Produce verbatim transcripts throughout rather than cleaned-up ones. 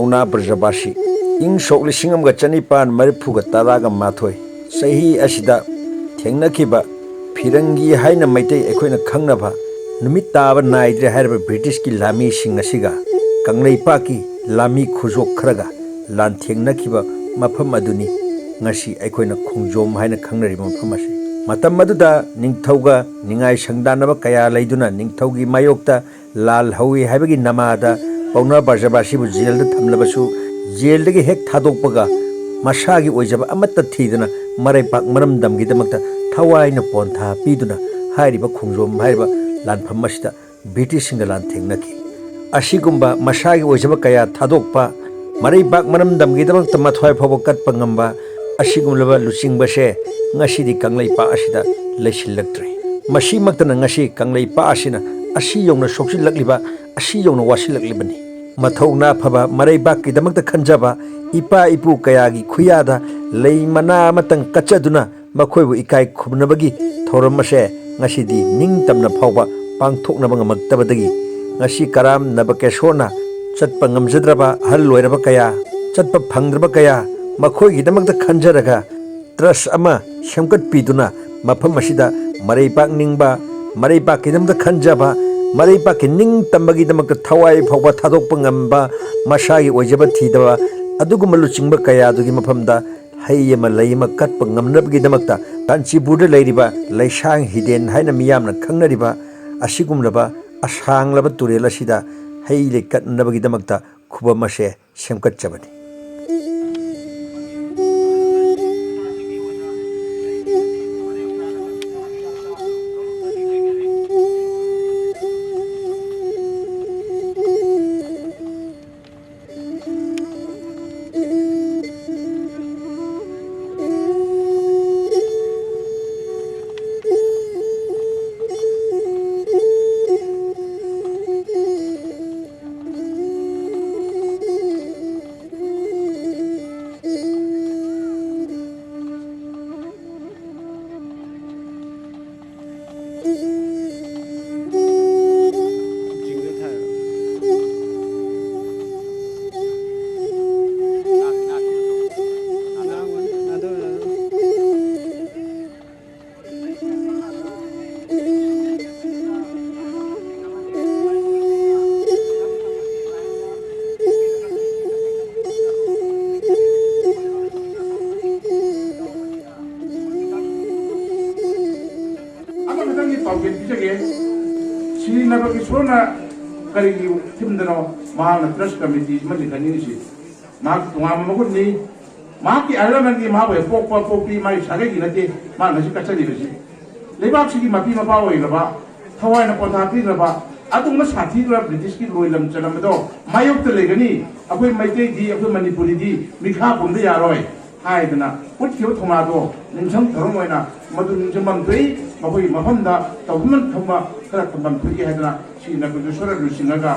ꯄꯥꯎꯅꯥ ꯕ꯭ꯔꯖꯕꯥꯁꯤ꯫ ꯏꯪ ꯁꯣꯛ ꯂꯤꯁꯤꯡ ꯑꯃꯒ ꯆꯅꯤꯄꯥꯟ ꯃꯔꯤꯐꯨꯒ ꯇꯔꯥꯒ ꯃꯥꯊꯣꯏ ꯆꯍꯤ ꯑꯁꯤꯗ ꯊꯦꯡꯅꯈꯤꯕ ꯐꯤꯔꯪꯒꯤ ꯍꯥꯏꯅ ꯃꯩꯇꯩ ꯑꯩꯈꯣꯏꯅ ꯈꯪꯅꯕ ꯅꯨꯃꯤꯠ ꯇꯥꯕ ꯅꯥꯏꯗ꯭ꯔꯦ ꯍꯥꯏꯔꯤꯕ ꯕ꯭ꯔꯤꯇꯤꯁꯀꯤ ꯂꯥꯟꯃꯤꯁꯤꯡ ꯑꯁꯤꯒ ꯀꯪꯂꯩꯄꯥꯛꯀꯤ ꯂꯥꯟꯃꯤ ꯈꯨꯖꯣꯛ ꯈꯔꯒ ꯂꯥꯟꯊꯦꯡꯅꯈꯤꯕ ꯃꯐꯝ ꯑꯗꯨꯅꯤ ꯉꯁꯤ ꯑꯩꯈꯣꯏꯅ ꯈꯣꯡꯖꯣꯝ ꯍꯥꯏꯅ ꯈꯪꯅꯔꯤꯕ ꯃꯐꯝ ꯑꯁꯤ꯫ ꯃꯇꯝ ꯑꯗꯨꯗ ꯅꯤꯡꯊꯧꯒ ꯅꯤꯡꯉꯥꯏ ꯁꯪꯗꯥꯟꯅꯕ ꯀꯌꯥ ꯂꯩꯗꯨꯅ ꯅꯤꯡꯊꯧꯒꯤ ꯃꯥꯌꯣꯛꯇ ꯂꯥꯜ ꯍꯧꯏ ꯍꯥꯏꯕꯒꯤ ꯅꯃꯥꯗ ꯄꯥꯎꯅꯥ ꯕ꯭ꯔꯖꯕꯥꯁꯤꯕꯨ ꯖꯦꯜꯗ ꯊꯝꯂꯕꯁꯨ, ꯖꯦꯜꯗꯒꯤ ꯍꯦꯛ ꯊꯥꯗꯣꯛꯄꯒ ꯃꯁꯥꯒꯤ ꯑꯣꯏꯖꯕ ꯑꯃꯠꯇ ꯊꯤꯗꯅ ꯃꯔꯩꯄꯥꯛ ꯃꯔꯝꯗꯝꯒꯤꯗꯃꯛꯇ ꯊꯋꯥꯏꯅ ꯄꯣꯟꯊꯥ ꯄꯤꯗꯨꯅ ꯍꯥꯏꯔꯤꯕ ꯈꯣꯡꯖꯣꯝ ꯍꯥꯏꯔꯤꯕ ꯂꯥꯟꯐꯝ ꯑꯁꯤꯗ ꯕ꯭ꯔꯤꯇꯤꯁꯁꯤꯡꯒ ꯂꯥꯟꯊꯦꯡꯅꯈꯤ꯫ ꯑꯁꯤꯒꯨꯝꯕ ꯃꯁꯥꯒꯤ ꯑꯣꯏꯖꯕ ꯀꯌꯥ ꯊꯥꯗꯣꯛꯄ, ꯃꯔꯩꯕꯥꯛ ꯃꯔꯝꯗꯝꯒꯤꯗꯃꯛꯇ ꯃꯊ꯭ꯋꯥꯏ ꯐꯥꯎꯕ ꯀꯠꯄ ꯉꯝꯕ ꯑꯁꯤꯒꯨꯝꯂꯕ ꯂꯨꯆꯤꯡꯕꯁꯦ ꯉꯁꯤꯗꯤ ꯀꯪꯂꯩꯄꯥꯛ ꯑꯁꯤꯗ ꯂꯩꯁꯤꯜꯂꯛꯇ꯭ꯔꯦ꯫ ꯃꯁꯤꯃꯛꯇꯅ ꯉꯁꯤ ꯀꯪꯂꯩꯄꯥꯛ ꯑꯁꯤꯅ ꯑꯁꯤ ꯌꯧꯅ ꯁꯣꯛꯆꯤꯜꯂꯛꯂꯤꯕ, ꯑꯁꯤ ꯌꯧꯅ ꯋꯥꯁꯤꯜꯂꯛꯂꯤꯕꯅꯤ꯫ ꯃꯊꯧꯅꯥ ꯐꯕ ꯃꯔꯩꯕꯥꯛꯀꯤꯗꯃꯛꯇ ꯈꯟꯖꯕ ꯏꯄꯥ ꯏꯄꯨ ꯀꯌꯥꯒꯤ ꯈꯨꯌꯥꯗ ꯂꯩ ꯃꯅꯥ ꯑꯃꯇꯪ ꯀꯠꯆꯗꯨꯅ ꯃꯈꯣꯏꯕꯨ ꯏꯀꯥꯏ ꯈꯨꯝꯅꯕꯒꯤ ꯊꯧꯔꯝ ꯑꯁꯦ ꯉꯁꯤꯗꯤ ꯅꯤꯡꯇꯝꯅ ꯐꯥꯎꯕ ꯄꯥꯡꯊꯣꯛꯅꯕ ꯉꯝꯃꯛꯇꯕꯗꯒꯤ ꯉꯁꯤ ꯀꯔꯥꯝ ꯅꯕꯀꯦꯁꯣꯔꯅ ꯆꯠꯄ ꯉꯝꯖꯗ꯭ꯔꯕ ꯑꯍꯜ ꯑꯣꯏꯔꯕ ꯀꯌꯥ, ꯆꯠꯄ ꯐꯪꯗ꯭ꯔꯕ ꯀꯌꯥ, ꯃꯈꯣꯏꯒꯤꯗꯃꯛꯇ ꯈꯟꯖꯔꯒ ꯇ꯭ꯔꯁ ꯑꯃ ꯁꯦꯝꯒꯠꯄꯤꯗꯨꯅ ꯃꯐꯝ ꯑꯁꯤꯗ ꯃꯔꯩꯕꯥꯛ ꯅꯤꯡꯕ, ꯃꯔꯩꯕꯥꯛꯀꯤꯗꯃꯛꯇ ꯈꯟꯖꯕ, ꯃꯔꯩꯕꯥꯛꯀꯤ ꯅꯤꯡꯇꯝꯕꯒꯤꯗꯃꯛꯇ ꯊꯋꯥꯏ ꯐꯥꯎꯕ ꯊꯥꯗꯣꯛꯄ ꯉꯝꯕ, ꯃꯁꯥꯒꯤ ꯑꯣꯏꯖꯕ ꯊꯤꯗꯕ ꯑꯗꯨꯒꯨꯝꯕ ꯂꯨꯆꯤꯡꯕ ꯀꯌꯥꯗꯨꯒꯤ ꯃꯐꯝꯗ ꯍꯩ ꯑꯃ ꯂꯩ ꯑꯃ ꯀꯠꯄ ꯉꯝꯅꯕꯒꯤꯗꯃꯛꯇ ꯀꯥꯟꯆꯤꯄꯨꯔꯗ ꯂꯩꯔꯤꯕ ꯂꯩꯁꯥꯡ ꯍꯤꯗꯦꯟ ꯍꯥꯏꯅ ꯃꯤꯌꯥꯝꯅ ꯈꯪꯅꯔꯤꯕ ꯑꯁꯤꯒꯨꯝꯂꯕ ꯑꯁꯥꯡꯂꯕ ꯇꯨꯔꯦꯜ ꯑꯁꯤꯗ ꯍꯩ ꯂꯩ ꯀꯠꯅꯅꯕꯒꯤꯗꯃꯛꯇ ꯈꯨꯕꯝ ꯑꯁꯦ ꯁꯦꯝꯒꯠꯆꯕꯅꯤ꯫ ꯏꯁꯣꯔꯅ ꯀꯔꯤꯒꯤ ꯊꯤꯝꯗꯅꯣ ꯃꯍꯥꯛꯅ ꯇ꯭ꯔꯁ ꯀꯃꯤꯇꯤ ꯑꯃ ꯂꯤꯡꯈꯠꯅꯤꯡꯉꯤꯁꯤ? ꯃꯍꯥꯛꯀꯤ ꯇꯣꯉꯥꯟꯕ ꯃꯒꯨꯟꯅꯤ꯫ ꯃꯍꯥꯛꯀꯤ ꯑꯍꯜ ꯂꯃꯟꯒꯤ ꯃꯍꯥꯛꯄꯨ ꯍꯦꯛ ꯄꯣꯛꯄ ꯄꯣꯛꯄꯤ ꯃꯥꯒꯤ ꯁꯥꯒꯩꯒꯤ ꯅꯠꯇꯦ ꯃꯥꯅ ꯉꯁꯤ ꯀꯠꯆꯔꯤꯕꯁꯤ꯫ ꯂꯩꯕꯥꯛꯁꯤꯒꯤ ꯃꯄꯤ ꯃꯄꯥ ꯑꯣꯏꯈ꯭ꯔꯕ, ꯊꯋꯥꯏꯅ ꯄꯣꯟꯊꯥ ꯄꯤꯈ꯭ꯔꯕ ꯑꯗꯨꯒꯨꯝꯕ ꯁꯥꯊꯤꯈ꯭ꯔꯕ ꯕ꯭ꯔꯤꯇꯤꯁꯀꯤ ꯂꯣꯏꯂꯝ ꯆꯠꯂꯝꯕꯗꯣ ꯃꯥꯌꯣꯛꯇ ꯂꯩꯒꯅꯤ꯫ ꯑꯩꯈꯣꯏ ꯃꯩꯇꯩꯗꯤ, ꯑꯩꯈꯣꯏ ꯃꯅꯤꯄꯨꯔꯤꯗꯤ ꯃꯤꯈꯥ ꯄꯣꯟꯕ ꯌꯥꯔꯣꯏ ꯍꯥꯏꯗꯅ ꯎꯠꯈꯤꯕ ꯊꯧꯅꯥꯗꯣ ꯅꯤꯡꯁꯤꯡ ꯊꯧꯔꯝ ꯑꯣꯏꯅ ꯃꯗꯨ ꯅꯤꯡꯁꯤꯡꯐꯝ ꯊꯣꯛꯏ꯫ ꯃꯈꯣꯏꯒꯤ ꯃꯐꯝꯗ ꯇꯧꯐꯝ ꯊꯝꯕ ꯈꯔ ꯊꯝꯐꯝ ꯊꯣꯛꯏ ꯍꯥꯏꯗꯅ ꯁꯤ ꯅꯕꯀꯤꯁꯣꯔꯅ ꯂꯨꯆꯤꯡꯉꯒ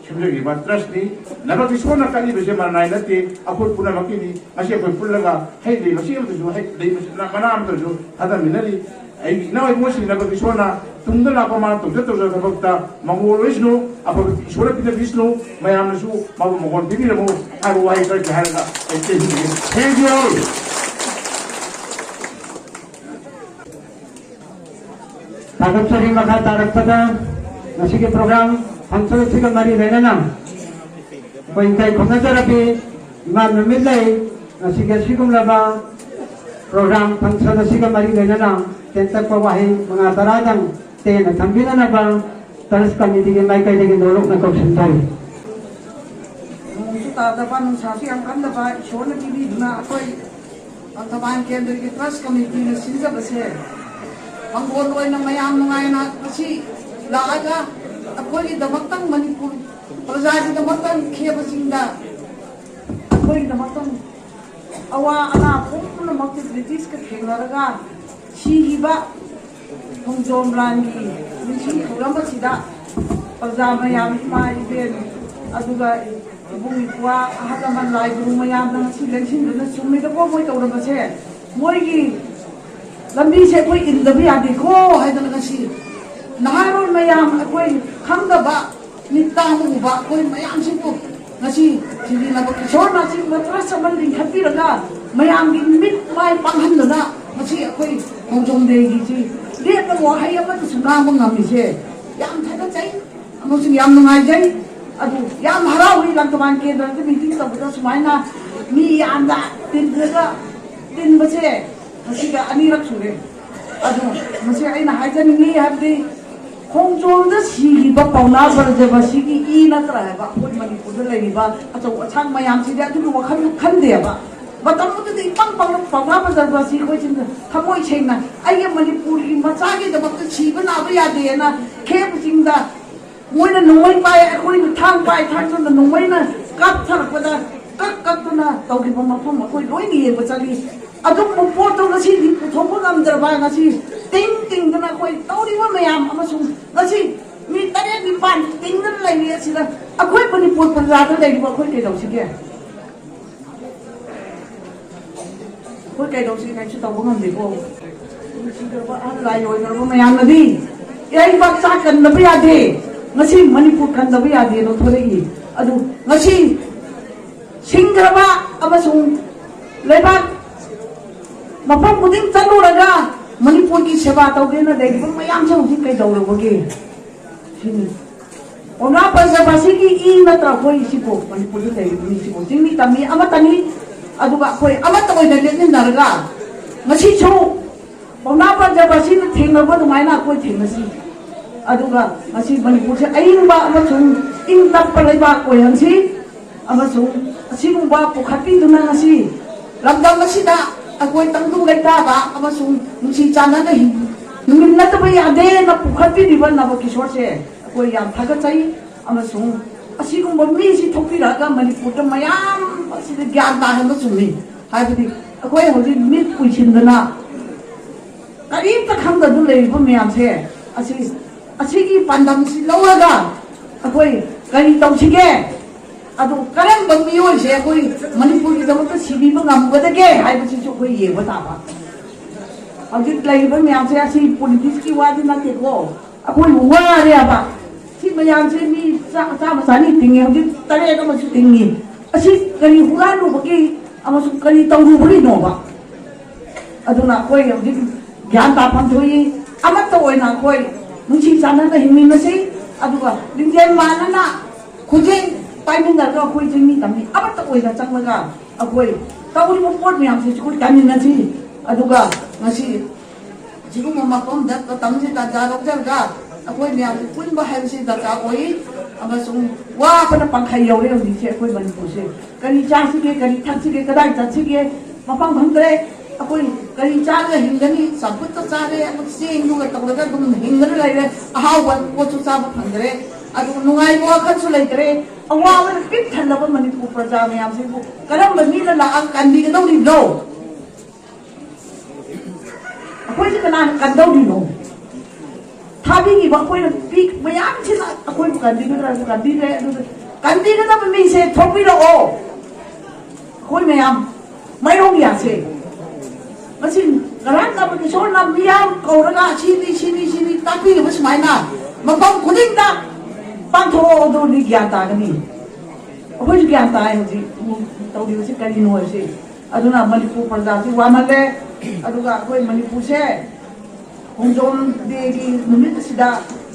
ꯁꯦꯝꯖꯈꯤꯕ ꯇ꯭ꯔꯁꯅꯤ꯫ ꯅꯕꯀꯤꯁꯣꯔꯅ ꯀꯠꯂꯤꯕꯁꯦ ꯃꯔꯅꯥꯏ ꯅꯠꯇꯦ, ꯑꯩꯈꯣꯏ ꯄꯨꯝꯅꯃꯛꯀꯤꯅꯤ꯫ ꯉꯁꯤ ꯑꯩꯈꯣꯏ ꯄꯨꯜꯂꯒ ꯍꯩ ꯂꯩ ꯃꯁꯤ ꯑꯃꯇꯁꯨ, ꯍꯩ ꯂꯩ ꯃꯁꯤ ꯃꯅꯥ ꯑꯃꯇꯁꯨ ꯊꯥꯗꯃꯤꯟꯅꯔꯤ꯫ ꯑꯩꯒꯤ ꯏꯅꯥꯎ ꯏꯕꯨꯡꯉꯣꯁꯤꯡ ꯅꯕꯀꯤꯁꯣꯔꯅ ꯇꯨꯡꯗ ꯂꯥꯛꯄ ꯃꯥ ꯇꯧꯖ ꯇꯧꯖ ꯊꯕꯛꯇ ꯃꯪꯒꯣꯜ ꯑꯣꯏꯁꯅꯨ, ꯑꯐꯕ ꯏꯁꯣꯔꯅ ꯄꯤꯖꯕꯤꯁꯅꯨ, ꯃꯌꯥꯝꯅꯁꯨ ꯃꯥꯕꯨ ꯃꯪꯒꯣꯜ ꯄꯤꯕꯤꯔꯝꯃꯨ ꯍꯥꯏꯕ ꯋꯥꯍꯩ ꯈꯔꯗꯤ ꯍꯥꯏꯔꯒ ꯑꯩ ꯇꯦꯟꯖꯔꯒꯦ꯫ Thank you all. ꯊꯥꯒꯠꯆꯔꯤ꯫ ꯃꯈꯥ ꯇꯥꯔꯛꯄꯗ ꯉꯁꯤꯒꯤ ꯄ꯭ꯔꯣꯒ꯭ꯔꯥꯝ ꯐꯪꯁꯟ ꯑꯁꯤꯒ ꯃꯔꯤ ꯂꯩꯅꯅ ꯑꯩꯈꯣꯏ ꯏꯀꯥꯏ ꯈꯨꯝꯅꯖꯔꯕꯤ ꯏꯃꯥ ꯅꯨꯃꯤꯠ ꯂꯩ꯫ ꯉꯁꯤꯒꯤ ꯑꯁꯤꯒꯨꯝꯂꯕ ꯄ꯭ꯔꯣꯒ꯭ꯔꯥꯝ ꯐꯪꯁꯟ ꯑꯁꯤꯒ ꯃꯔꯤ ꯂꯩꯅꯅ ꯇꯦꯟꯇꯛꯄ ꯋꯥꯍꯩ ꯃꯉꯥ ꯇꯔꯥꯗꯪ ꯇꯦꯟꯅ ꯊꯝꯕꯤꯅꯅꯕ ꯇ꯭ꯔꯁ ꯀꯃꯤꯇꯤꯒꯤ ꯃꯥꯏꯀꯩꯗꯒꯤ ꯅꯣꯂꯨꯛꯅ ꯀꯧꯁꯤꯟꯖꯔꯤ꯫ ꯅꯣꯡꯁꯨ ꯇꯥꯗꯕ, ꯅꯨꯡꯁꯥꯁꯨ ꯌꯥꯝ ꯀꯟꯗꯕ, ꯏꯁꯣꯔꯅ ꯄꯤꯕꯤꯗꯨꯅ ꯑꯩꯈꯣꯏ ꯂꯪꯊꯕꯥꯜ ꯀꯦꯟꯗ꯭ꯔꯒꯤ ꯇ꯭ꯔꯁ ꯀꯃꯤꯇꯤꯅ ꯁꯤꯟꯖꯕꯁꯦ ꯃꯪꯒꯣꯜ ꯑꯣꯏꯅ ꯃꯌꯥꯝ ꯅꯨꯡꯉꯥꯏꯅ ꯉꯁꯤ ꯂꯥꯛꯑꯒ ꯑꯩꯈꯣꯏꯒꯤꯗꯃꯛꯇꯪ, ꯃꯅꯤꯄꯨꯔ ꯄ꯭ꯔꯖꯥꯒꯤꯗꯃꯛꯇꯪ, ꯈꯦꯕꯁꯤꯡꯗ ꯑꯩꯈꯣꯏꯒꯤꯗꯃꯛꯇꯪ ꯑꯋꯥ ꯑꯅꯥ ꯄꯨꯝꯅꯃꯛꯇꯤ ꯕ꯭ꯔꯤꯇꯤꯁꯀ ꯊꯦꯡꯅꯔꯒ ꯁꯤꯈꯤꯕ ꯈꯣꯡꯖꯣꯝ ꯂꯥꯟꯒꯤ ꯅꯤꯡꯁꯤꯡ ꯊꯧꯔꯝ ꯑꯁꯤꯗ ꯄ꯭ꯔꯖꯥ ꯃꯌꯥꯝ, ꯏꯃꯥ ꯏꯕꯦꯟ, ꯑꯗꯨꯒ ꯏꯕꯨꯡ ꯏꯄ꯭ꯋꯥ, ꯑꯍꯜ ꯂꯃꯟ, ꯂꯥꯏ ꯒꯨꯔꯨ ꯃꯌꯥꯝꯅ ꯉꯁꯤ ꯂꯦꯡꯁꯤꯟꯗꯨꯅ ꯆꯨꯝꯃꯤꯗꯀꯣ ꯃꯣꯏ ꯇꯧꯔꯕꯁꯦ꯫ ꯃꯣꯏꯒꯤ ꯂꯝꯕꯤꯁꯦ ꯑꯩꯈꯣꯏ ꯏꯟꯗꯕ ꯌꯥꯗꯦꯀꯣ ꯍꯥꯏꯗꯅ ꯉꯁꯤ ꯅꯍꯥꯔꯣꯜ ꯃꯌꯥꯝ, ꯑꯩꯈꯣꯏ ꯈꯪꯗꯕ, ꯃꯤꯠ ꯇꯥꯡꯕ ꯎꯕ ꯑꯩꯈꯣꯏ ꯃꯌꯥꯝꯁꯤꯕꯨ ꯉꯁꯤ ꯁꯤꯒꯤ ꯅꯕꯀꯤꯁꯣꯔꯅ ꯑꯁꯤꯒꯨꯝꯕ ꯇ꯭ꯔꯁ ꯑꯃ ꯂꯤꯡꯈꯠꯄꯤꯔꯒ ꯃꯌꯥꯝꯒꯤ ꯃꯤꯠ ꯃꯥꯏ ꯄꯥꯡꯍꯟꯗꯨꯅ ꯉꯁꯤ ꯑꯩꯈꯣꯏ ꯈꯣꯡꯖꯣꯝ ꯗꯦꯒꯤꯁꯤ ꯂꯦꯞꯇꯅ ꯋꯥꯍꯩ ꯑꯃꯠꯇꯁꯨ ꯉꯥꯡꯕ ꯉꯝꯃꯤꯁꯦ ꯌꯥꯝ ꯊꯥꯒꯠꯆꯩ ꯑꯃꯁꯨꯡ ꯌꯥꯝ ꯅꯨꯡꯉꯥꯏꯖꯩ꯫ ꯑꯗꯨ ꯌꯥꯝ ꯍꯔꯥꯎꯏ ꯂꯪꯊꯕꯥꯜ ꯀꯦꯟꯗ꯭ꯔꯗ ꯃꯤꯇꯤꯡ ꯇꯧꯕꯗ ꯁꯨꯃꯥꯏꯅ ꯃꯤ ꯌꯥꯝꯅ ꯇꯤꯟꯗꯒ ꯇꯤꯟꯕꯁꯦ ꯉꯁꯤꯒ ꯑꯅꯤꯔꯛ ꯁꯨꯔꯦ꯫ ꯑꯗꯨ ꯃꯁꯤ ꯑꯩꯅ ꯍꯥꯏꯖꯅꯤꯡꯉꯤ ꯍꯥꯏꯕꯗꯤ ꯈꯣꯡꯖꯣꯝꯗ ꯁꯤꯈꯤꯕ ꯄꯥꯎꯅꯥ ꯕ꯭ꯔꯖꯕꯥꯁꯤꯒꯤ ꯏ ꯅꯠꯇ꯭ꯔꯥ ꯍꯥꯏꯕ ꯑꯩꯈꯣꯏ ꯃꯅꯤꯄꯨꯔꯗ ꯂꯩꯔꯤꯕ ꯑꯆꯧ ꯑꯁꯥꯡ ꯃꯌꯥꯝꯁꯤꯗꯤ ꯑꯗꯨꯒꯤ ꯋꯥꯈꯜꯗꯨ ꯈꯟꯗꯦꯕ꯫ ꯃꯇꯝꯗꯨꯗꯗꯤ ꯏꯄꯪ ꯄꯪꯅ ꯄꯥꯎꯅꯥ ꯕ꯭ꯔꯖꯕꯥꯁꯤ ꯑꯩꯈꯣꯏꯁꯤꯡꯅ ꯊꯃꯣꯏ ꯁꯦꯡꯅ ꯑꯩꯒꯤ ꯃꯅꯤꯄꯨꯔꯒꯤ ꯃꯆꯥꯒꯤꯗꯃꯛꯇ ꯁꯤꯕ ꯅꯥꯕ ꯌꯥꯗꯦꯅ ꯈꯦꯕꯁꯤꯡꯗ ꯃꯣꯏꯅ ꯅꯣꯡꯃꯩ ꯄꯥꯏ, ꯑꯩꯈꯣꯏꯅ ꯊꯥꯡ ꯄꯥꯏ, ꯊꯥꯡꯁꯨꯅ ꯅꯣꯡꯃꯩꯅ ꯀꯥꯞꯊꯔꯛꯄꯗ ꯀꯛ ꯀꯛꯇꯅ ꯇꯧꯈꯤꯕ ꯃꯐꯝ ꯑꯩꯈꯣꯏ ꯂꯣꯏꯅ ꯌꯦꯡꯕ ꯆꯠꯂꯤ꯫ ꯑꯗꯨꯒꯨꯝꯕ ꯄꯣꯠꯇꯣ ꯉꯁꯤꯗꯤ ꯄꯨꯊꯣꯛꯄ ꯉꯝꯗ꯭ꯔꯕ, ꯉꯁꯤ ꯇꯤꯡ ꯇꯤꯡꯗꯅ ꯑꯩꯈꯣꯏ ꯇꯧꯔꯤꯕ ꯃꯌꯥꯝ ꯑꯃꯁꯨꯡ ꯉꯁꯤ ꯃꯤ ꯇꯔꯦꯠ ꯅꯤꯄꯥꯟ ꯇꯤꯡꯗꯅ ꯂꯩꯔꯤ ꯑꯁꯤꯗ ꯑꯩꯈꯣꯏ ꯃꯅꯤꯄꯨꯔ ꯄ꯭ꯔꯖꯥꯗ ꯂꯩꯔꯤꯕ ꯑꯩꯈꯣꯏ ꯀꯩꯗꯧꯁꯤꯒꯦ? ꯑꯩꯈꯣꯏ ꯀꯩꯗꯧꯁꯤ ꯀꯩꯁꯨ ꯇꯧꯕ ꯉꯝꯗꯦꯀꯣ꯫ ꯁꯤꯈ꯭ꯔꯕ ꯑꯍꯜ ꯂꯥꯏ ꯑꯣꯏꯈ꯭ꯔꯕ ꯃꯌꯥꯝꯅꯗꯤ ꯏꯔꯩꯕꯥꯛ ꯆꯥꯛ ꯀꯟꯗꯕ ꯌꯥꯗꯦ, ꯉꯁꯤ ꯃꯅꯤꯄꯨꯔ ꯀꯟꯗꯕ ꯌꯥꯗꯦ ꯂꯧꯊꯣꯔꯛꯏ꯫ ꯑꯗꯨ ꯉꯁꯤ ꯁꯤꯡꯈ꯭ꯔꯕ ꯑꯃꯁꯨꯡ ꯂꯩꯕꯥꯛ ꯃꯐꯝ ꯈꯨꯗꯤꯡ ꯆꯠꯂꯨꯔꯒ ꯃꯅꯤꯄꯨꯔꯒꯤ ꯁꯦꯕꯥ ꯇꯧꯒꯦꯅ ꯂꯩꯔꯤꯕ ꯃꯌꯥꯝꯁꯦ ꯍꯧꯖꯤꯛ ꯀꯩꯗꯧꯔꯕꯒꯦ? ꯁꯤꯅꯤ꯫ ꯄꯥꯎꯅꯥ ꯕ꯭ꯔꯖꯕꯥꯁꯤꯒꯤ ꯏ ꯅꯠꯇ꯭ꯔꯥ ꯑꯩꯈꯣꯏ ꯁꯤꯕꯨ ꯃꯅꯤꯄꯨꯔꯗ ꯂꯩꯔꯤꯕ ꯃꯤꯁꯤꯕꯨ? ꯆꯤꯡꯃꯤ ꯇꯝꯃꯤ ꯑꯃꯠꯇꯅꯤ꯫ ꯑꯗꯨꯒ ꯑꯩꯈꯣꯏ ꯑꯃꯠꯇ ꯑꯣꯏꯅ ꯂꯦꯞꯃꯤꯟꯅꯔꯒ ꯉꯁꯤꯁꯨ ꯄꯥꯎꯅꯥ ꯕ꯭ꯔꯖꯕꯥꯁꯤꯅ ꯊꯦꯡꯅꯕ ꯑꯗꯨꯃꯥꯏꯅ ꯑꯩꯈꯣꯏ ꯊꯦꯡꯅꯁꯤ꯫ ꯑꯗꯨꯒ ꯉꯁꯤ ꯃꯅꯤꯄꯨꯔꯁꯦ ꯑꯏꯪꯕ ꯑꯃꯁꯨꯡ ꯏꯪ ꯇꯞꯄ ꯂꯩꯕꯥꯛ ꯑꯣꯏꯍꯟꯁꯤ꯫ ꯑꯃꯁꯨꯡ ꯑꯁꯤꯒꯨꯝꯕ ꯄꯨꯈꯠꯄꯤꯗꯨꯅ ꯉꯁꯤ ꯂꯝꯗꯝ ꯑꯁꯤꯗ ꯑꯩꯈꯣꯏ ꯇꯪꯗꯨ ꯂꯩꯇꯥꯕ ꯑꯃꯁꯨꯡ ꯅꯨꯡꯁꯤ ꯆꯥꯟꯅꯅ ꯍꯤꯡꯃꯤꯟꯅꯗꯕ ꯌꯥꯗꯦꯅ ꯄꯨꯈꯠꯄꯤꯔꯤꯕ ꯅꯕꯀꯤꯁꯣꯔꯁꯦ ꯑꯩꯈꯣꯏ ꯌꯥꯝ ꯊꯥꯒꯠꯆꯩ꯫ ꯑꯃꯁꯨꯡ ꯑꯁꯤꯒꯨꯝꯕ ꯃꯤꯁꯤ ꯊꯣꯛꯄꯤꯔꯛꯑꯒ ꯃꯅꯤꯄꯨꯔꯗ ꯃꯌꯥꯝ ꯑꯁꯤꯗ ꯒ꯭ꯌꯥꯟ ꯇꯥꯍꯟꯕ ꯆꯨꯝꯃꯤ꯫ ꯍꯥꯏꯕꯗꯤ ꯑꯩꯈꯣꯏ ꯍꯧꯖꯤꯛ ꯃꯤꯠ ꯎꯏꯁꯤꯟꯗꯅ ꯀꯔꯤꯝꯇ ꯈꯪꯗꯗꯨ ꯂꯩꯔꯤꯕ ꯃꯌꯥꯝꯁꯦ ꯑꯁꯤ, ꯑꯁꯤꯒꯤ ꯄꯥꯟꯗꯝꯁꯤ ꯂꯧꯔꯒ ꯑꯩꯈꯣꯏ ꯀꯔꯤ ꯇꯧꯁꯤꯒꯦ? ꯑꯗꯨ ꯀꯔꯝꯕ ꯃꯤꯑꯣꯏꯁꯦ ꯑꯩꯈꯣꯏ ꯃꯅꯤꯄꯨꯔꯒꯤꯗꯃꯛꯇ ꯁꯤꯕꯤꯕ ꯉꯝꯒꯗꯒꯦ ꯍꯥꯏꯕꯁꯤꯁꯨ ꯑꯩꯈꯣꯏ ꯌꯦꯡꯕ ꯇꯥꯕ꯫ ꯍꯧꯖꯤꯛ ꯂꯩꯔꯤꯕ ꯃꯌꯥꯝꯁꯦ ꯑꯁꯤ ꯄꯣꯂꯤꯇꯤꯛꯁꯀꯤ ꯋꯥꯗꯤ ꯅꯠꯇꯦꯀꯣ, ꯑꯩꯈꯣꯏ ꯋꯥꯔꯦꯕ꯫ ꯁꯤ ꯃꯌꯥꯝꯁꯦ ꯃꯤ ꯆꯥ-, ꯆꯥꯝꯃ ꯆꯅꯤ ꯇꯤꯡꯉꯤ, ꯍꯧꯖꯤꯛ ꯇꯔꯦꯠ ꯑꯃꯁꯨ ꯇꯤꯡꯉꯤ꯫ ꯑꯁꯤ ꯀꯔꯤ ꯍꯨꯔꯥꯟꯂꯨꯕꯒꯤ ꯑꯃꯁꯨꯡ ꯀꯔꯤ ꯇꯧꯔꯨꯕꯒꯤꯅꯣꯕ? ꯑꯗꯨꯅ ꯑꯩꯈꯣꯏ ꯍꯧꯖꯤꯛ ꯒ꯭ꯌꯥꯟ ꯇꯥꯐꯝ ꯊꯣꯛꯏ꯫ ꯑꯃꯠꯇ ꯑꯣꯏꯅ ꯑꯩꯈꯣꯏ ꯅꯨꯡꯁꯤ ꯆꯥꯟꯅꯅ ꯍꯤꯡꯃꯤꯟꯅꯁꯤ꯫ ꯑꯗꯨꯒ ꯂꯤꯡꯖꯦꯜ ꯃꯥꯟꯅꯅ ꯈꯨꯖꯦꯡ ꯄꯥꯏꯃꯤꯟꯅꯔꯒ ꯑꯩꯈꯣꯏ ꯆꯤꯡꯃꯤ ꯇꯝꯃꯤ ꯑꯃꯠꯇ ꯑꯣꯏꯅ ꯆꯪꯂꯒ ꯑꯩꯈꯣꯏ ꯇꯧꯔꯤꯕ ꯄꯣꯠ ꯃꯌꯥꯝꯁꯤꯁꯨ ꯑꯩꯈꯣꯏ ꯀꯟꯃꯤꯟꯅꯁꯤ꯫ ꯑꯗꯨꯒ ꯉꯁꯤ ꯁꯤꯒꯨꯝꯕ ꯃꯐꯝꯗ ꯃꯇꯝꯁꯤ ꯇꯥꯟꯖꯥ ꯂꯧꯖꯔꯒ ꯑꯩꯈꯣꯏ ꯃꯌꯥꯝꯁꯦ ꯄꯨꯟꯕ ꯍꯥꯏꯕꯁꯤ ꯗꯔꯀꯥꯔ ꯑꯣꯏ꯫ ꯑꯃꯁꯨꯡ ꯋꯥꯕꯅ ꯄꯪꯈꯩ ꯌꯧꯔꯦ ꯍꯧꯖꯤꯛꯁꯦ ꯑꯩꯈꯣꯏ ꯃꯅꯤꯄꯨꯔꯁꯦ꯫ ꯀꯔꯤ ꯆꯥꯁꯤꯒꯦ, ꯀꯔꯤ ꯊꯛꯁꯤꯒꯦ, ꯀꯗꯥꯏ ꯆꯠꯁꯤꯒꯦ, ꯃꯐꯝ ꯈꯪꯗ꯭ꯔꯦ꯫ ꯑꯩꯈꯣꯏ ꯀꯔꯤ ꯆꯥꯔꯒ ꯍꯤꯡꯒꯅꯤ? ꯆꯝꯐꯨꯠꯇ ꯆꯥꯔꯦ, ꯑꯃꯨꯛ ꯆꯦꯡꯗꯨꯒ ꯇꯧꯔꯒ ꯑꯗꯨꯝ ꯍꯤꯡꯗꯅ ꯂꯩꯔꯦ꯫ ꯑꯍꯥꯎꯕ ꯄꯣꯠꯁꯨ ꯆꯥꯕ ꯐꯪꯗ꯭ꯔꯦ꯫ ꯑꯗꯨ ꯅꯨꯡꯉꯥꯏꯕ ꯋꯥꯈꯜꯁꯨ ꯂꯩꯇ꯭ꯔꯦ꯫ ꯑꯋꯥꯕꯅ ꯄꯤꯛ ꯊꯜꯂꯕ ꯃꯅꯤꯄꯨꯔ ꯄ꯭ꯔꯖꯥ ꯃꯌꯥꯝꯁꯤꯕꯨ ꯀꯔꯝꯕ ꯃꯤꯅ ꯂꯥꯛꯑꯒ ꯀꯟꯕꯤꯒꯗꯧꯔꯤꯕꯅꯣ? ꯑꯩꯈꯣꯏꯁꯦ ꯀꯅꯥꯅ ꯀꯟꯗꯧꯔꯤꯅꯣ? ꯊꯥꯕꯤꯈꯤꯕ ꯑꯩꯈꯣꯏꯅ ꯄꯤ ꯃꯌꯥꯝꯁꯤꯅ ꯑꯩꯈꯣꯏꯕꯨ ꯀꯟꯕꯤꯒꯗ꯭ꯔꯥ? ꯀꯟꯕꯤꯗ꯭ꯔꯦ꯫ ꯑꯗꯨꯗ ꯀꯟꯕꯤꯒꯗꯕ ꯃꯤꯁꯦ ꯊꯣꯛꯄꯤꯔꯛꯑꯣ꯫ ꯑꯩꯈꯣꯏ ꯃꯌꯥꯝ ꯃꯥꯏꯔꯣꯡ ꯌꯥꯁꯦ꯫ ꯃꯁꯤ ꯉꯔꯥꯡ ꯇꯥꯕ ꯏꯁꯣꯔꯅ ꯃꯤꯌꯥꯝ ꯀꯧꯔꯒ ꯁꯤꯅꯤ, ꯁꯤꯅꯤ, ꯁꯤꯅꯤ ꯇꯥꯛꯄꯤꯔꯤꯕ ꯁꯨꯃꯥꯏꯅ ꯃꯐꯝ ꯈꯨꯗꯤꯡꯗ ꯄꯥꯡꯊꯣꯛꯑꯣ, ꯑꯗꯨꯗꯤ ꯒ꯭ꯌꯥꯟ ꯇꯥꯒꯅꯤ꯫ ꯑꯩꯈꯣꯏꯁꯨ ꯒ꯭ꯌꯥꯟ ꯇꯥꯏ ꯍꯧꯖꯤꯛ ꯇꯧꯔꯤꯕꯁꯤ ꯀꯔꯤꯅꯣ ꯍꯥꯏꯕꯁꯤ꯫ ꯑꯗꯨꯅ ꯃꯅꯤꯄꯨꯔ ꯄ꯭ꯔꯖꯥꯁꯤ ꯋꯥꯃꯜꯂꯦ꯫ ꯑꯗꯨꯒ ꯑꯩꯈꯣꯏ ꯃꯅꯤꯄꯨꯔꯁꯦ ꯈꯣꯡꯖꯣꯝ ꯗꯦꯒꯤ ꯅꯨꯃꯤꯠ ꯑꯁꯤꯗ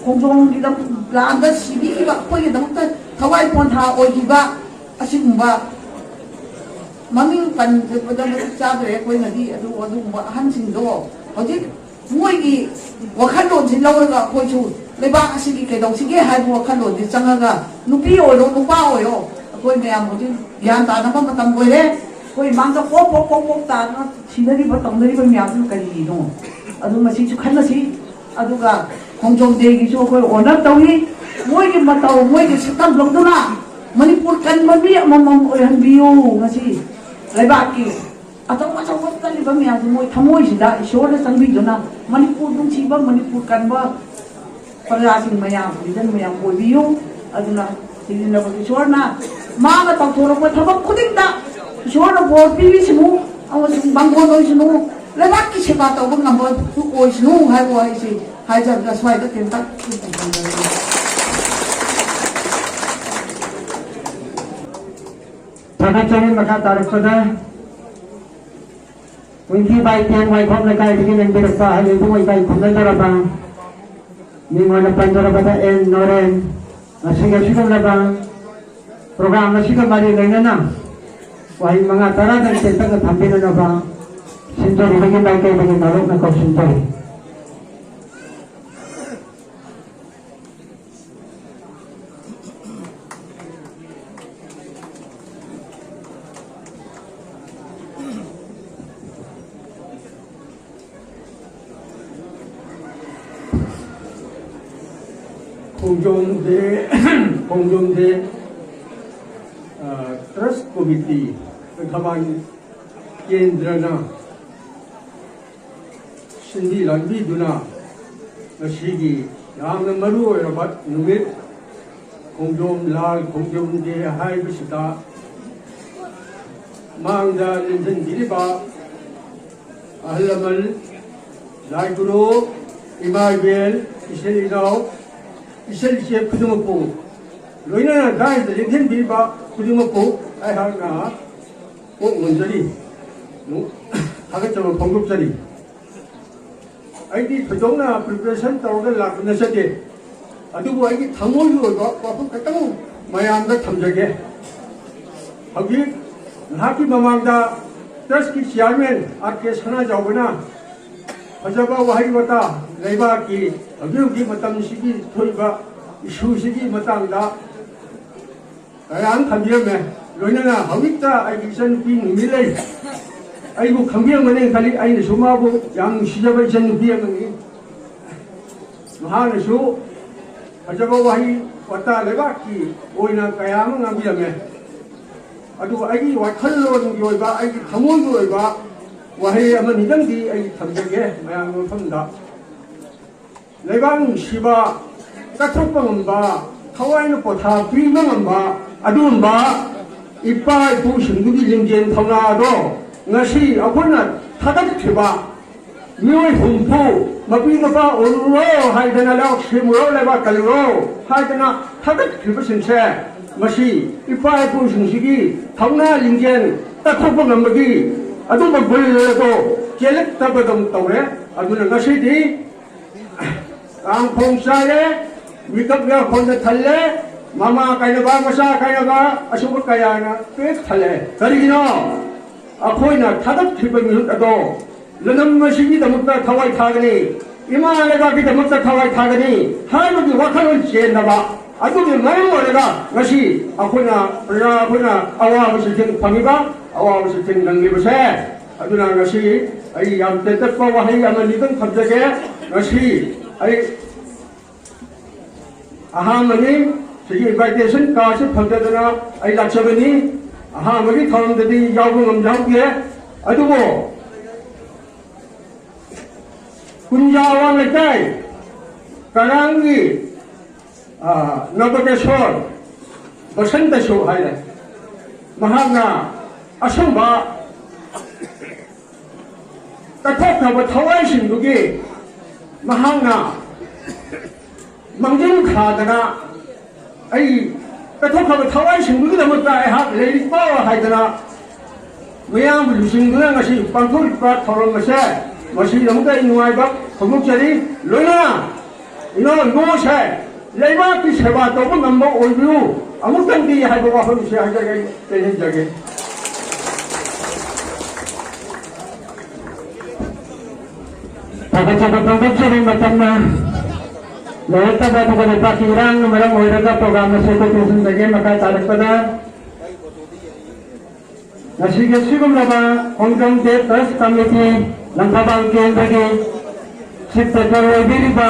ꯈꯣꯡꯖꯣꯝꯒꯤꯗꯃꯛ ꯂꯥꯟꯗ ꯁꯤꯕꯤꯈꯤꯕ, ꯑꯩꯈꯣꯏꯒꯤꯗꯃꯛꯇ ꯊꯋꯥꯏ ꯄꯣꯟꯊꯥ ꯑꯣꯏꯈꯤꯕ ꯑꯁꯤꯒꯨꯝꯕ ꯃꯃꯤꯡ ꯄꯟꯕꯗ ꯃꯇꯤꯛ ꯆꯥꯗ꯭ꯔꯦ ꯑꯩꯈꯣꯏꯅꯗꯤ꯫ ꯑꯗꯨ ꯑꯗꯨꯒꯨꯝꯕ ꯑꯍꯟꯁꯤꯡꯗꯣ ꯍꯧꯖꯤꯛ ꯃꯣꯏꯒꯤ ꯋꯥꯈꯜꯂꯣꯟꯁꯤ ꯂꯧꯔꯒ ꯑꯩꯈꯣꯏꯁꯨ ꯂꯩꯕꯥꯛ ꯑꯁꯤꯒꯤ ꯀꯩꯗꯧꯁꯤꯒꯦ ꯍꯥꯏꯕ ꯋꯥꯈꯜꯂꯣꯟꯁꯤ ꯆꯪꯉꯒ ꯅꯨꯄꯤ ꯑꯣꯏꯔꯣ ꯅꯨꯄꯥ ꯑꯣꯏꯔꯣ ꯑꯩꯈꯣꯏ ꯃꯌꯥꯝ ꯍꯧꯖꯤꯛ ꯒ꯭ꯌꯥꯟ ꯇꯥꯅꯕ ꯃꯇꯝ ꯑꯣꯏꯔꯦ꯫ ꯑꯩꯈꯣꯏ ꯃꯥꯡꯗ ꯄꯣꯛ ꯄꯣꯛ ꯄꯣꯛ ꯄꯣꯛ ꯇꯥꯗꯅ ꯁꯤꯅꯔꯤꯕ ꯇꯧꯅꯔꯤꯕ ꯃꯌꯥꯝꯁꯤꯅ ꯀꯔꯤꯒꯤꯅꯣ? ꯑꯗꯨ ꯃꯁꯤꯁꯨ ꯈꯟꯅꯁꯤ꯫ ꯑꯗꯨꯒ ꯈꯣꯡꯖꯣꯝ ꯗꯦꯒꯤꯁꯨ ꯑꯩꯈꯣꯏ ꯑꯣꯅꯔ ꯇꯧꯏ꯫ ꯃꯣꯏꯒꯤ ꯃꯇꯧ, ꯃꯣꯏꯒꯤ ꯁꯛꯇꯝ ꯂꯧꯗꯨꯅ ꯃꯅꯤꯄꯨꯔ ꯀꯟꯕ ꯃꯤ ꯑꯃꯃꯝ ꯑꯣꯏꯍꯟꯕꯤꯌꯨ꯫ ꯉꯁꯤ ꯂꯩꯕꯥꯛꯀꯤ ꯑꯆꯧ ꯑꯆꯧꯕ ꯆꯠꯂꯤꯕ ꯃꯌꯥꯝꯁꯦ ꯃꯣꯏ ꯊꯃꯣꯏꯁꯤꯗ ꯏꯁꯣꯔꯅ ꯆꯪꯕꯤꯗꯨꯅ ꯃꯅꯤꯄꯨꯔ ꯅꯨꯡꯁꯤꯕ, ꯃꯅꯤꯄꯨꯔ ꯀꯟꯕ ꯄ꯭ꯔꯖꯥꯁꯤꯡ ꯃꯌꯥꯝ, ꯂꯤꯗꯔ ꯃꯌꯥꯝ ꯑꯣꯏꯕꯤꯌꯨ꯫ ꯑꯗꯨꯅ ꯁꯤꯖꯤꯟꯅꯕ ꯏꯁꯣꯔꯅ ꯃꯥꯅ ꯇꯧꯊꯣꯔꯛꯄ ꯊꯕꯛ ꯈꯨꯗꯤꯡꯗ ꯏꯁꯣꯔꯅ ꯕꯣꯔ ꯄꯤꯕꯤꯁꯅꯨ ꯑꯃꯁꯨꯡ ꯃꯪꯒꯣꯜ ꯑꯣꯏꯁꯅꯨ, ꯂꯩꯕꯥꯛꯀꯤ ꯁꯦꯕꯥ ꯇꯧꯕ ꯉꯝꯕꯁꯨ ꯑꯣꯏꯁꯅꯨ ꯍꯥꯏꯕ ꯋꯥꯍꯩꯁꯤ ꯍꯥꯏꯖꯔꯒ ꯁ꯭ꯋꯥꯏꯗ ꯇꯦꯟꯇꯛ ꯊꯝꯖꯔꯒꯦ꯫ ꯊꯥꯒꯠꯆꯔꯤ꯫ ꯃꯈꯥ ꯇꯥꯔꯛꯄꯗ ꯀꯨꯟꯊꯤ ꯕꯥꯏ ꯇꯦꯟ ꯋꯥꯏꯈꯣꯝ ꯂꯩꯀꯥꯏꯗꯒꯤ ꯂꯦꯡꯕꯤꯔꯛꯄ ꯑꯍꯜ ꯏꯕꯨꯡ ꯏꯀꯥꯏ ꯈꯨꯝꯅꯖꯔꯕ ꯃꯤꯡ ꯑꯣꯏꯅ ꯄꯟꯖꯔꯕꯗ ꯑꯦꯟ ꯅꯣꯔꯦꯟ꯫ ꯉꯁꯤꯒꯤ ꯑꯁꯤꯒꯨꯝꯂꯕ ꯄ꯭ꯔꯣꯒ꯭ꯔꯥꯝ ꯑꯁꯤꯒ ꯃꯔꯤ ꯂꯩꯅꯅ ꯋꯥꯍꯩ ꯃꯉꯥ ꯇꯔꯥꯗꯪ ꯇꯦꯟꯇꯛꯅ ꯊꯝꯕꯤꯅꯅꯕ ꯁꯤꯟꯖꯔꯤꯕꯒꯤ ꯃꯥꯏꯀꯩꯗꯒꯤ ꯅꯧꯔꯛꯅ ꯀꯧꯁꯤꯟꯖꯔꯤ꯫ ꯈꯣꯡꯖꯣꯝ ꯗꯦ, ꯈꯣꯡꯖꯣꯝ ꯗꯦ, ꯑ, ꯇ꯭ꯔꯁ ꯀꯣꯃꯤꯇꯤ, ꯊꯧꯕꯥꯜ ꯀꯦꯟꯗ꯭ꯔꯅ ꯁꯤꯟꯕꯤ ꯂꯥꯡꯕꯤꯗꯨꯅ ꯉꯁꯤꯒꯤ ꯌꯥꯝꯅ ꯃꯔꯨ ꯑꯣꯏꯔꯕ ꯅꯨꯃꯤꯠ, ꯈꯣꯡꯖꯣꯝ ꯂꯥꯜ ꯈꯣꯡꯖꯣꯝ ꯗꯦ ꯍꯥꯏꯕꯁꯤꯗ ꯃꯥꯡꯗ ꯂꯦꯡꯁꯤꯟꯕꯤꯔꯤꯕ ꯑꯍꯜ ꯂꯃꯟ, ꯂꯥꯏ ꯒꯨꯔꯨ, ꯏꯃꯥ ꯏꯕꯦꯟ, ꯏꯆꯤꯜ ꯏꯅꯥꯎ, ꯏꯆꯜ ꯏꯆꯦ ꯈꯨꯗꯤꯡꯃꯛꯄꯨ, ꯂꯣꯏꯅꯅ ꯗꯥꯏꯗ ꯂꯦꯡꯁꯤꯟꯕꯤꯔꯤꯕ ꯈꯨꯗꯤꯡꯃꯛꯄꯨ ꯑꯩꯍꯥꯛꯅ ꯀꯣꯛ ꯅꯣꯟꯖꯔꯤ, ꯊꯥꯒꯠꯆꯕ ꯐꯣꯡꯗꯣꯛꯆꯔꯤ꯫ ꯑꯩꯗꯤ ꯊꯣꯏꯗꯣꯛꯅ preparation ꯇꯧꯔꯒ ꯂꯥꯛꯄ ꯅꯠꯆꯗꯦ, ꯑꯗꯨꯕꯨ ꯑꯩꯒꯤ ꯊꯃꯣꯏꯒꯤ ꯑꯣꯏꯕ ꯋꯥꯐꯝ ꯈꯛꯇꯪ ꯃꯌꯥꯝꯗ ꯊꯝꯖꯒꯦ꯫ ꯍꯧꯖꯤꯛ ꯉꯥꯏꯍꯥꯛꯀꯤ ꯃꯃꯥꯡꯗ ꯇ꯭ꯔꯁꯀꯤ ꯆꯤꯌꯥꯔꯃꯦꯟ ꯑꯥꯔ ꯀꯦ ꯁꯅꯥꯖꯥꯎꯕꯅ ꯐꯖꯕ ꯋꯥꯍꯩ ꯋꯥꯇꯥ, ꯂꯩꯕꯥꯛꯀꯤ ꯍꯧꯖꯤꯛ ꯍꯧꯖꯤꯛ ꯃꯇꯝꯁꯤꯒꯤ ꯊꯣꯛꯏꯕ ꯏꯁꯨꯁꯤꯒꯤ ꯃꯇꯥꯡꯗ ꯀꯌꯥ ꯑꯃ ꯊꯝꯕꯤꯔꯝꯃꯦ꯫ ꯂꯣꯏꯅꯅ ꯍꯧꯖꯤꯛꯇ ꯑꯩꯒꯤ ꯏꯆꯟꯅꯨꯄꯤ ꯅꯨꯃꯤ ꯂꯩ, ꯑꯩꯕꯨ ꯈꯪꯕꯤꯔꯝꯒꯅꯤ ꯈꯜꯂꯤ꯫ ꯑꯩꯅꯁꯨ ꯃꯥꯕꯨ ꯌꯥꯝ ꯅꯨꯡꯁꯤꯖꯕ ꯏꯆꯟꯅꯨꯄꯤ ꯑꯃꯅꯤ꯫ ꯃꯍꯥꯛꯅꯁꯨ ꯐꯖꯕ ꯋꯥꯍꯩ ꯋꯥꯇꯥ ꯂꯩꯕꯥꯛꯀꯤ ꯑꯣꯏꯅ ꯀꯌꯥ ꯑꯃ ꯉꯥꯡꯕꯤꯔꯝꯃꯦ꯫ ꯑꯗꯨꯕꯨ ꯑꯩꯒꯤ ꯋꯥꯈꯜꯂꯣꯟꯒꯤ ꯑꯣꯏꯕ, ꯑꯩꯒꯤ ꯊꯃꯣꯏꯒꯤ ꯑꯣꯏꯕ ꯋꯥꯍꯩ ꯑꯃꯅꯤꯗꯪꯗꯤ ꯑꯩ ꯊꯝꯖꯒꯦ ꯃꯌꯥꯝꯒꯤ ꯃꯐꯝꯗ꯫ ꯂꯩꯕꯥꯛ ꯅꯨꯡꯁꯤꯕ ꯀꯠꯊꯣꯛꯄ ꯉꯝꯕ, ꯊꯋꯥꯏꯅ ꯄꯣꯊꯥ ꯄꯤꯕ ꯉꯝꯕ ꯑꯗꯨꯒꯨꯝꯕ ꯏꯄꯥ ꯏꯄꯨꯁꯤꯡꯗꯨꯒꯤ ꯂꯤꯡꯖꯦꯜ ꯊꯧꯅꯥ ꯑꯗꯣ ꯉꯁꯤ ꯑꯩꯈꯣꯏꯅ ꯊꯥꯒꯠꯈꯤꯕ ꯃꯤꯑꯣꯏ ꯍꯨꯝꯐꯨ ꯃꯄꯤ ꯃꯄꯥ ꯑꯣꯏꯔꯨꯔꯣ ꯍꯥꯏꯗꯅ, ꯂꯩꯕꯥꯛ ꯁꯦꯝꯃꯨꯔꯣ, ꯂꯩꯕꯥꯛ ꯀꯜꯂꯨꯔꯣ ꯍꯥꯏꯗꯅ ꯊꯥꯒꯠꯈꯤꯕꯁꯤꯡꯁꯦ, ꯃꯁꯤ ꯏꯄꯥ ꯏꯄꯨꯁꯤꯡꯁꯤꯒꯤ ꯊꯧꯅꯥ ꯂꯤꯡꯖꯦꯜ ꯀꯠꯊꯣꯛꯄ ꯉꯝꯕꯒꯤ ꯑꯗꯨꯝꯕ ꯒꯨꯟ ꯑꯗꯣ ꯆꯦꯜꯂꯛꯇꯕꯗꯧ ꯇꯧꯔꯦ꯫ ꯑꯗꯨꯅ ꯉꯁꯤꯗꯤ ꯀꯥꯡꯈꯣꯡ ꯆꯥꯏꯔꯦ, ꯃꯤꯀꯞ ꯌꯥꯈꯣꯟꯗ ꯊꯜꯂꯦ, ꯃꯃꯥ ꯀꯥꯏꯅꯕ, ꯃꯆꯥ ꯀꯥꯏꯅꯕ, ꯑꯁꯨꯝꯕ ꯀꯌꯥꯅ ꯄꯦꯛ ꯊꯜꯂꯦ꯫ ꯀꯔꯤꯒꯤꯅꯣ? ꯑꯩꯈꯣꯏꯅ ꯊꯥꯒꯠꯈꯤꯕ ꯃꯤꯍꯨꯠ ꯑꯗꯣ ꯂꯝꯗꯝ ꯑꯁꯤꯒꯤꯗꯃꯛꯇ ꯊꯋꯥꯏ ꯊꯥꯒꯅꯤ, ꯏꯃꯥ ꯂꯩꯕꯥꯛꯀꯤꯗꯃꯛꯇ ꯊꯋꯥꯏ ꯊꯥꯒꯅꯤ ꯍꯥꯏꯕꯒꯤ ꯋꯥꯈꯜꯂꯣꯟ ꯆꯦꯟꯗꯕ ꯑꯗꯨꯒꯤ ꯃꯔꯝ ꯑꯣꯏꯔꯒ ꯉꯁꯤ ꯑꯩꯈꯣꯏꯅ, ꯄ꯭ꯔꯖꯥ ꯑꯩꯈꯣꯏꯅ ꯑꯋꯥꯕ ꯆꯩꯊꯦꯡ ꯐꯪꯉꯤꯕ, ꯑꯋꯥꯕ ꯆꯩꯊꯦꯡ ꯅꯪꯂꯤꯕꯁꯦ꯫ ꯑꯗꯨꯅ ꯉꯁꯤ ꯑꯩ ꯌꯥꯝ ꯇꯦꯟꯇꯛꯄ ꯋꯥꯍꯩ ꯑꯃꯅꯤꯗꯪ ꯊꯝꯖꯒꯦ꯫ ꯉꯁꯤ ꯑꯩ ꯑꯍꯥꯟꯕꯅꯤ꯫ ꯁꯤꯒꯤ invitation cardꯁꯤ ꯐꯪꯖꯗꯅ ꯑꯩ ꯂꯥꯛꯆꯕꯅꯤ꯫ ꯑꯍꯥꯟꯕꯒꯤ ꯊꯧꯔꯝꯗꯗꯤ ꯌꯥꯎꯕ ꯉꯝꯖꯍꯧꯗꯦ꯫ ꯑꯗꯨꯕꯨ ꯀꯨꯟꯖꯥ ꯑꯋꯥꯡ ꯂꯩꯀꯥꯏ ꯀꯔꯥꯡꯒꯤ, ꯑ, ꯅꯕꯀꯦꯁꯣꯔ ꯕꯁꯟꯇꯁꯨ ꯍꯥꯏꯔꯦ꯫ ꯃꯍꯥꯛꯅ ꯑꯁꯨꯝꯕ ꯀꯠꯊꯣꯛꯈ꯭ꯔꯕ ꯊꯋꯥꯏꯁꯤꯡꯗꯨꯒꯤ ꯃꯍꯥꯛꯅ ꯃꯥꯡꯖꯤꯜ ꯊꯥꯗꯅ, ꯑꯩ ꯀꯠꯊꯣꯛꯈ꯭ꯔꯕ ꯊꯋꯥꯏꯁꯤꯡꯗꯨꯒꯤꯗꯃꯛꯇ ꯑꯩꯍꯥꯛ ꯂꯩꯔꯤꯛ ꯄꯥꯎ ꯍꯥꯏꯗꯅ ꯃꯤꯌꯥꯝꯕꯨ ꯂꯨꯆꯤꯡꯗꯨꯅ ꯉꯁꯤ ꯄꯥꯡꯊꯣꯛꯂꯤꯕ ꯊꯧꯔꯝ ꯑꯁꯦ ꯃꯁꯤꯒꯤꯗꯃꯛꯇ ꯑꯩ ꯅꯨꯡꯉꯥꯏꯕ ꯐꯣꯡꯗꯣꯛꯆꯔꯤ꯫ ꯂꯣꯏꯅꯅ ꯏꯅꯥꯎ ꯏꯕꯨꯡꯉꯣꯁꯦ ꯂꯩꯕꯥꯛꯀꯤ ꯁꯦꯕꯥ ꯇꯧꯕ ꯉꯝꯕ ꯑꯣꯏꯕꯤꯌꯨ꯫ ꯑꯃꯨꯛꯇꯪꯗꯤ ꯍꯥꯏꯕ ꯋꯥꯐꯝꯁꯦ ꯍꯥꯏꯖꯒꯦ, ꯇꯦꯟꯖꯒꯦ꯫ ꯊꯥꯒꯠꯆꯕ ꯐꯣꯡꯗꯣꯛꯆꯔꯤ꯫ ꯃꯇꯝꯅ ꯂꯩꯔꯛꯇꯕ ꯑꯗꯨꯒ ꯂꯩꯕꯥꯛꯀꯤ ꯏꯔꯥꯡꯅ ꯃꯔꯝ ꯑꯣꯏꯔꯒ program ꯑꯁꯤ ꯑꯩꯈꯣꯏ ꯇꯦꯟꯁꯤꯟꯖꯒꯦ꯫ ꯃꯈꯥ ꯇꯥꯔꯛꯄꯗ ꯉꯁꯤꯒꯤ ꯑꯁꯤꯒꯨꯝꯂꯕ ꯈꯣꯡꯖꯣꯝ Day Trust Committee ꯂꯪꯊꯕꯥꯜ ꯀꯦꯟꯗ꯭ꯔꯒꯤ chief patron ꯑꯣꯏꯕꯤꯔꯤꯕ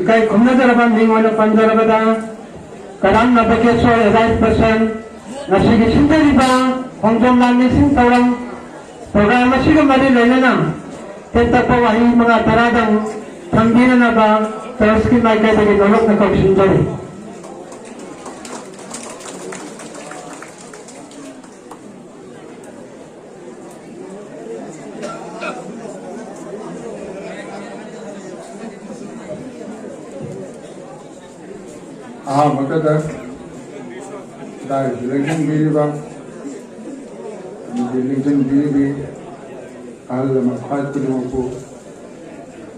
ꯏꯀꯥꯏ ꯈꯨꯝꯅꯖꯔꯕ ꯃꯤꯡ ꯑꯣꯏꯅ ꯄꯟꯖꯔꯕꯗ ꯀꯔꯥꯝ ꯅꯕꯀꯦꯁꯣꯔ ꯑꯦꯂꯥꯏꯠ ꯄꯔꯁꯟ, ꯉꯁꯤꯒꯤ ꯁꯤꯟꯖꯔꯤꯕ ꯈꯣꯡꯖꯣꯝ ꯂꯥꯟꯃꯤꯁꯤꯡ ꯊꯧꯔꯝ program ꯑꯁꯤꯒ ꯃꯔꯤ ꯂꯩꯅꯅ ꯇꯦꯟꯇꯛꯄ ꯋꯥꯍꯩ ꯃꯉꯥ ꯇꯔꯥꯗꯪ ꯊꯝꯕꯤꯅꯅꯕ Trustꯀꯤ ꯃꯥꯏꯀꯩꯗꯒꯤ ꯅꯣꯂꯨꯛꯅ ꯀꯧꯁꯤꯟꯖꯔꯤ꯫ ꯑꯍꯥꯟꯕꯗ ꯗꯥꯏꯁ ꯂꯦꯡꯁꯤꯟꯕꯤꯔꯤꯕ, ꯑꯃꯗꯤ ꯂꯦꯡꯁꯤꯟꯕꯤꯔꯤꯕꯤ ꯑꯍꯜ ꯂꯃꯟ ꯈ꯭ꯋꯥꯏ ꯈꯨꯗꯤꯡꯃꯛꯄꯨ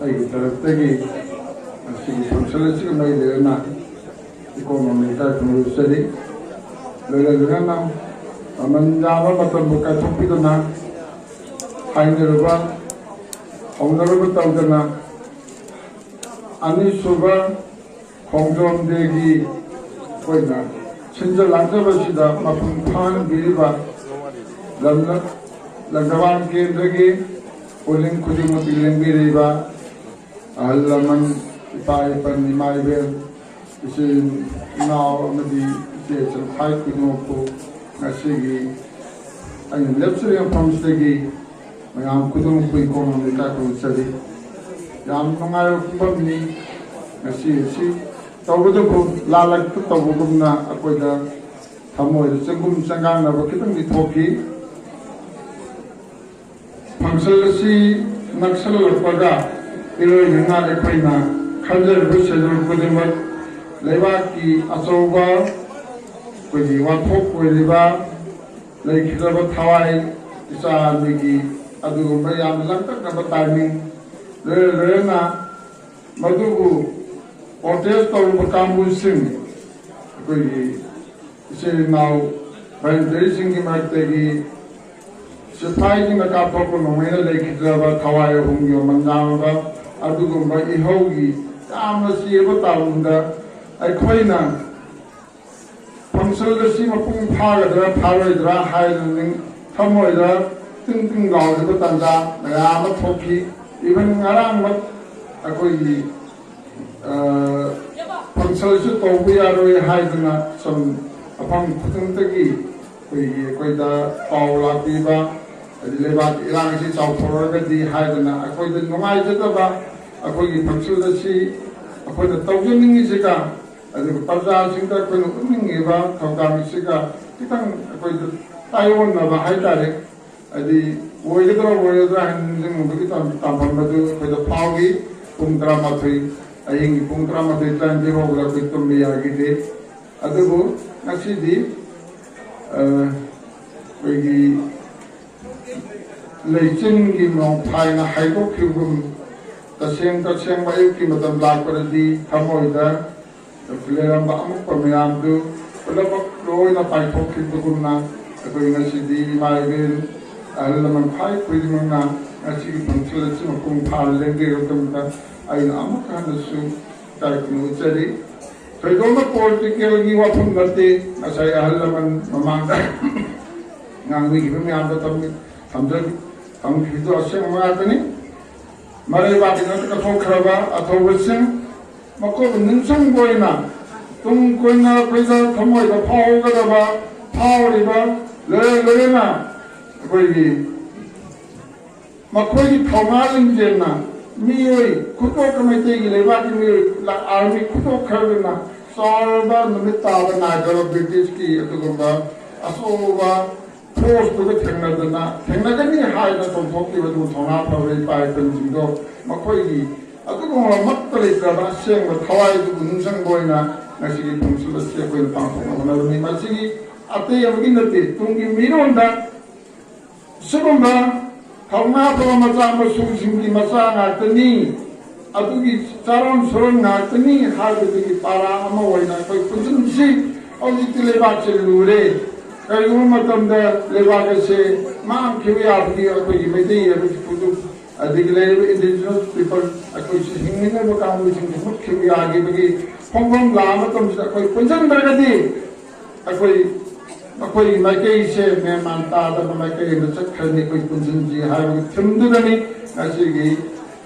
ꯑꯩꯒꯤ ꯇꯔꯞꯇꯒꯤ ꯉꯁꯤꯒꯤ function ꯑꯁꯤꯒ ꯃꯔꯤ ꯂꯩꯅꯅ ꯏꯀꯣꯟ ꯅꯣꯟꯅ ꯏꯀꯥꯏ ꯈꯨꯝꯅꯖꯔꯤ꯫ ꯂꯣꯏꯅ ꯂꯣꯏꯅꯅ ꯃꯃꯜ ꯌꯥꯝꯕ ꯃꯇꯝꯕꯨ ꯀꯥꯏꯊꯣꯛꯄꯤꯗꯨꯅ ꯍꯥꯏꯅꯔꯨꯕ ꯍꯧꯅꯔꯨꯕ ꯇꯧꯗꯅ ꯑꯅꯤꯁꯨꯕ ꯈꯣꯡꯖꯣꯝ Dayꯒꯤ ꯑꯩꯈꯣꯏꯅ ꯁꯤꯟꯖ ꯂꯥꯡꯖꯕꯁꯤꯗ ꯃꯄꯨꯡ ꯐꯥꯍꯟꯕꯤꯔꯤꯕ ꯂꯝꯗ-, ꯂꯪꯊꯕꯥꯜ ꯀꯦꯟꯗ꯭ꯔꯒꯤ ꯄꯣꯂꯤꯡ ꯈꯨꯗꯤꯡꯃꯛꯀꯤ ꯂꯦꯡꯕꯤꯔꯤꯕ ꯑꯍꯜ ꯂꯃꯟ, ꯏꯄꯥ ꯏꯄꯟ, ꯏꯃꯥ ꯏꯕꯦꯟ, ꯏꯆꯤꯟ ꯏꯅꯥꯎ ꯑꯃꯗꯤ ꯏꯆꯦ ꯏꯆꯜ ꯈ꯭ꯋꯥꯏ ꯈꯨꯗꯤꯡꯃꯛꯄꯨ ꯉꯁꯤꯒꯤ ꯑꯩꯅ ꯂꯦꯞꯆꯔꯤꯕ ꯃꯐꯝꯁꯤꯗꯒꯤ ꯃꯌꯥꯝ ꯈꯨꯗꯤꯡꯃꯛꯄꯨ ꯏꯀꯣꯡ ꯂꯩꯀꯥꯏ ꯈꯨꯔꯨꯝꯖꯔꯤ꯫ ꯌꯥꯝ ꯅꯨꯡꯉꯥꯏꯕ ꯐꯤꯕꯝꯅꯤ꯫ ꯉꯁꯤ ꯑꯁꯤ ꯇꯧꯕꯇꯕꯨ ꯂꯥꯜꯂꯛꯇ ꯇꯧꯕꯒꯨꯝꯅ ꯑꯩꯈꯣꯏꯗ ꯊꯃꯣꯏꯗ ꯆꯪꯒꯨꯝ ꯆꯪꯒꯥꯡꯅꯕ ꯈꯤꯇꯪꯗꯤ ꯊꯣꯛꯈꯤ꯫ ꯐꯪꯁꯟ ꯑꯁꯤ ꯅꯛꯁꯜꯂꯛꯄꯒ ꯏꯔꯣꯏꯅꯅ ꯑꯩꯈꯣꯏꯅ ꯈꯟꯖꯔꯤꯕ ꯁꯦꯗꯨꯜ ꯈꯨꯗꯤꯡꯃꯛ ꯂꯩꯕꯥꯛꯀꯤ ꯑꯆꯧꯕ ꯑꯩꯈꯣꯏꯒꯤ ꯋꯥꯊꯣꯛ ꯑꯣꯏꯔꯤꯕ ꯂꯩꯈꯤꯗ꯭ꯔꯕ ꯊꯋꯥꯏ ꯏꯆꯥ ꯑꯅꯤꯒꯤ ꯑꯗꯨꯒꯨꯝꯕ ꯌꯥꯝꯅ ꯂꯥꯡꯇꯛꯅꯕ ꯇꯥꯏꯃꯤꯡ ꯂꯣꯏꯅ ꯂꯣꯏꯅꯅ ꯃꯗꯨꯕꯨ ꯄ꯭ꯔꯣꯇꯦꯁ ꯇꯧꯔꯤꯕ ꯀꯥꯡꯕꯨꯁꯤꯡ ꯑꯩꯈꯣꯏꯒꯤ ꯏꯆꯤꯜ ꯏꯅꯥꯎ ꯚꯣꯂꯨꯟꯇꯤꯌꯔꯁꯤꯡꯒꯤ ꯃꯔꯛꯇꯒꯤ ꯁꯤꯐꯥꯏꯁꯤꯡꯅ ꯀꯥꯞꯊꯣꯛꯄ ꯅꯣꯡꯃꯩꯅ ꯂꯩꯈꯤꯗ꯭ꯔꯕ ꯊꯋꯥꯏ ꯑꯍꯨꯝꯒꯤ ꯃꯃꯜ ꯌꯥꯝꯂꯕ ꯑꯗꯨꯒꯨꯝꯕ ꯏꯍꯧꯒꯤ ꯌꯥꯝꯅ ꯆꯦꯕ ꯇꯥꯎꯟꯗ ꯑꯩꯈꯣꯏꯅ ꯐꯪꯁꯟ ꯑꯁꯤ ꯃꯄꯨꯡ ꯐꯥꯒꯗ꯭ꯔꯥ ꯐꯥꯔꯣꯏꯗ꯭ꯔꯥ ꯍꯥꯏꯗꯅ ꯊꯃꯣꯏꯗ ꯇꯤꯡ ꯇꯤꯡ ꯂꯥꯎꯔꯤꯕ ꯇꯥꯟꯖꯥ ꯃꯌꯥꯝ ꯑꯃ ꯊꯣꯛꯈꯤ꯫ ꯏꯚꯟ ꯉꯔꯥꯡꯃꯛ ꯑꯩꯈꯣꯏꯒꯤ ꯐꯪꯁꯟꯁꯨ ꯇꯧꯕ ꯌꯥꯔꯣꯏ ꯍꯥꯏꯗꯅ ꯁꯨꯝ ꯃꯐꯝ ꯈꯨꯗꯤꯡꯃꯛꯇꯒꯤ ꯑꯩꯈꯣꯏꯒꯤ ꯑꯩꯈꯣꯏꯗ ꯄꯥꯎ ꯂꯥꯛꯄꯤꯕ, ꯍꯥꯏꯗꯤ ꯂꯩꯕꯥꯛꯀꯤ ꯏꯔꯥꯡ ꯑꯁꯤ ꯆꯥꯎꯊꯣꯔꯛꯑꯒꯗꯤ ꯍꯥꯏꯗꯅ ꯑꯩꯈꯣꯏꯗ ꯅꯨꯡꯉꯥꯏꯖꯗꯕ, ꯑꯩꯈꯣꯏꯒꯤ ꯐꯪꯁꯟ ꯑꯁꯤ ꯑꯩꯈꯣꯏꯅ ꯇꯧꯖꯅꯤꯡꯉꯤꯁꯤꯒ ꯑꯗꯨꯒ ꯄ꯭ꯔꯖꯥꯁꯤꯡꯗ ꯑꯩꯈꯣꯏꯅ ꯎꯠꯅꯤꯡꯉꯤꯕ ꯊꯧꯗꯥꯡꯁꯤꯒ ꯈꯤꯇꯪ ꯑꯩꯈꯣꯏꯗ ꯇꯥꯏꯑꯣꯟꯅꯕ ꯍꯥꯏꯇꯥꯔꯦ꯫ ꯍꯥꯏꯗꯤ ꯑꯣꯏꯒꯗ꯭ꯔꯥ ꯑꯣꯏꯔꯣꯏꯗ꯭ꯔꯥ ꯍꯥꯏꯅ ꯅꯤꯡꯁꯤꯡꯕꯒꯤ ꯇꯥꯟꯐꯝ ꯑꯗꯨ ꯑꯩꯈꯣꯏꯗ ꯐꯥꯎꯏ꯫ ꯄꯨꯡ ꯇꯔꯥꯃꯥꯊꯣꯏ, ꯑꯍꯤꯡꯒꯤ ꯄꯨꯡ ꯇꯔꯥꯃꯥꯊꯣꯏ ꯇꯔꯥꯅꯤꯊꯣꯏ ꯐꯥꯎꯕꯗ ꯑꯩꯈꯣꯏ ꯇꯨꯝꯕ ꯌꯥꯈꯤꯗꯦ꯫ ꯑꯗꯨꯕꯨ ꯉꯁꯤꯗꯤ ꯑꯩꯈꯣꯏꯒꯤ ꯂꯩꯆꯤꯟꯒꯤ ꯅꯣꯡꯐꯥꯏꯅ ꯍꯥꯏꯗꯣꯛꯈꯤꯕꯒꯨꯝ, ꯇꯁꯦꯡ ꯇꯁꯦꯡꯕ ꯑꯌꯨꯛꯀꯤ ꯃꯇꯝ ꯂꯥꯛꯄꯗꯗꯤ ꯊꯃꯣꯏꯗ ꯂꯩꯔꯝꯕ ꯑꯃꯨꯛꯄ ꯃꯌꯥꯝꯗꯨ ꯄꯨꯝꯅꯃꯛ ꯂꯣꯏꯅ ꯄꯥꯏꯊꯣꯛꯈꯤꯕꯒꯨꯝꯅ, ꯑꯩꯈꯣꯏ ꯉꯁꯤꯗꯤ ꯏꯃꯥ ꯏꯕꯦꯟ, ꯑꯍꯜ ꯂꯃꯟ ꯈ꯭ꯋꯥꯏ ꯈꯨꯗꯤꯡꯃꯛꯅ ꯉꯁꯤꯒꯤ ꯐꯪꯁꯟ ꯑꯁꯤ ꯃꯄꯨꯡ ꯐꯥꯅ ꯂꯦꯡꯕꯤꯔꯕ ꯃꯇꯝꯗ ꯑꯩꯅ ꯑꯃꯨꯛ ꯍꯟꯅꯁꯨ ꯏꯀꯥꯏ ꯈꯨꯝꯅꯕ ꯎꯠꯆꯔꯤ꯫ ꯊꯣꯏꯗꯣꯛꯅ ꯄꯣꯂꯤꯇꯤꯀꯦꯜꯒꯤ ꯋꯥꯐꯝ ꯅꯠꯇꯦ꯫ ꯉꯁꯥꯏ ꯑꯍꯜ ꯂꯃꯟ ꯃꯃꯥꯡꯗ ꯉꯥꯡꯕꯤꯈꯤꯕ ꯃꯌꯥꯝꯗ ꯊꯝ-, ꯊꯝꯖ-, ꯊꯝꯈꯤꯕꯗꯨ ꯑꯁꯦꯡꯕ ꯉꯥꯛꯇꯅꯤ꯫ ꯃꯔꯩꯕꯥꯛꯀꯤ ꯅꯠꯇ ꯀꯠꯊꯣꯛꯈ꯭ꯔꯕ ꯑꯊꯧꯕꯁꯤꯡ, ꯃꯈꯣꯏꯕꯨ ꯅꯤꯡꯁꯤꯡꯕ ꯑꯣꯏꯅ ꯇꯨꯡ ꯀꯣꯏꯅ ꯑꯩꯈꯣꯏꯗ ꯊꯃꯣꯏꯗ ꯐꯥꯎꯒꯗꯕ, ꯐꯥꯎꯔꯤꯕ, ꯂꯣꯏꯅ ꯂꯣꯏꯅꯅ ꯑꯩꯈꯣꯏꯒꯤ ꯃꯈꯣꯏꯒꯤ ꯊꯧꯅꯥ ꯂꯤꯡꯖꯦꯜꯅ ꯃꯤꯑꯣꯏ ꯈꯨꯗꯣꯛ, ꯃꯩꯇꯩꯒꯤ ꯂꯩꯕꯥꯛꯀꯤ ꯃꯤꯑꯣꯏ ꯂꯥꯈ ꯑꯥꯔꯃꯤ ꯈꯨꯗꯣꯛ ꯈꯔꯗꯨꯅ ꯆꯥꯎꯔꯕ ꯅꯨꯃꯤꯠ ꯇꯥꯕ ꯅꯥꯏꯗꯕ ꯕ꯭ꯔꯤꯇꯤꯁꯀꯤ ꯑꯗꯨꯒꯨꯝꯕ ꯑꯆꯧꯕ ꯐꯣꯔꯁꯇꯨꯒ ꯊꯦꯡꯅꯗꯅ, ꯊꯦꯡꯅꯒꯅꯤ ꯍꯥꯏꯅ ꯆꯣꯡꯊꯣꯛꯈꯤꯕꯗꯨ ꯊꯧꯅꯥ ꯐꯕ ꯏꯄꯥ ꯏꯄꯨꯁꯤꯡꯗꯣ ꯃꯈꯣꯏꯒꯤ ꯑꯗꯨꯒꯨꯝꯕꯃꯛꯇ ꯂꯩꯇ꯭ꯔꯕ ꯑꯁꯦꯡꯕ ꯊꯋꯥꯏꯗꯨꯕꯨ ꯅꯤꯡꯁꯤꯡꯕ ꯑꯣꯏꯅ ꯉꯁꯤꯒꯤ ꯐꯪꯁꯟ ꯑꯁꯤ ꯑꯩꯈꯣꯏꯅ ꯄꯥꯡꯊꯣꯛꯅꯕ ꯍꯣꯠꯅꯕꯅꯤ꯫ ꯃꯁꯤꯒꯤ ꯑꯇꯩ ꯑꯃꯒꯤ ꯅꯠꯇꯦ, ꯇꯨꯡꯒꯤ ꯃꯤꯔꯣꯟꯗ ꯁꯤꯒꯨꯝꯕ ꯊꯧꯅꯥ ꯐꯕ ꯃꯆꯥ ꯃꯁꯨꯁꯤꯡꯒꯤ ꯃꯆꯥ ꯉꯥꯛꯇꯅꯤ, ꯑꯗꯨꯒꯤ ꯆꯥꯔꯣꯟ ꯁꯨꯔꯣꯟ ꯉꯥꯛꯇꯅꯤ ꯍꯥꯏꯕꯗꯨꯒꯤ ꯄꯥꯔꯥ ꯑꯃ ꯑꯣꯏꯅ ꯑꯩꯈꯣꯏ ꯄꯨꯟꯁꯤꯟꯁꯤ꯫ ꯍꯧꯖꯤꯛꯇꯤ ꯂꯩꯕꯥꯛꯁꯦ ꯂꯨꯔꯦ꯫ ꯀꯔꯤꯒꯨꯝꯕ ꯃꯇꯝꯗ ꯂꯩꯕꯥꯛ ꯑꯁꯦ ꯃꯥꯡꯈꯤꯕ ꯌꯥꯕꯒꯤ ꯑꯩꯈꯣꯏꯒꯤ ꯃꯩꯇꯩ ꯍꯥꯏꯕꯁꯤ ꯈꯨꯗꯨ ꯑꯗꯒꯤ ꯂꯩꯔꯤꯕ indigenous people ꯑꯩꯈꯣꯏꯁꯤ ꯍꯤꯡꯃꯤꯟꯅꯕ ꯀꯥꯡꯕꯨꯁꯤꯡꯁꯤ ꯃꯨꯠꯈꯤꯕ ꯌꯥꯈꯤꯕꯒꯤ ꯈꯣꯡꯐꯝ ꯂꯥꯛꯑ ꯃꯇꯝꯁꯤꯗ ꯑꯩꯈꯣꯏ ꯄꯨꯟꯁꯤꯟꯗ꯭ꯔꯒꯗꯤ ꯑꯩꯈꯣꯏ, ꯑꯩꯈꯣꯏꯒꯤ ꯃꯥꯏꯀꯩꯁꯦ ꯃꯦꯟ ꯃꯥꯟ ꯇꯥꯗꯕ ꯃꯥꯏꯀꯩ ꯑꯃ ꯆꯠꯈ꯭ꯔꯅꯤ꯫ ꯑꯩꯈꯣꯏ ꯄꯨꯟꯁꯤꯟꯁꯤ ꯍꯥꯏꯕꯒꯤ ꯊꯤꯝꯗꯨꯗꯅꯤ ꯉꯁꯤꯒꯤ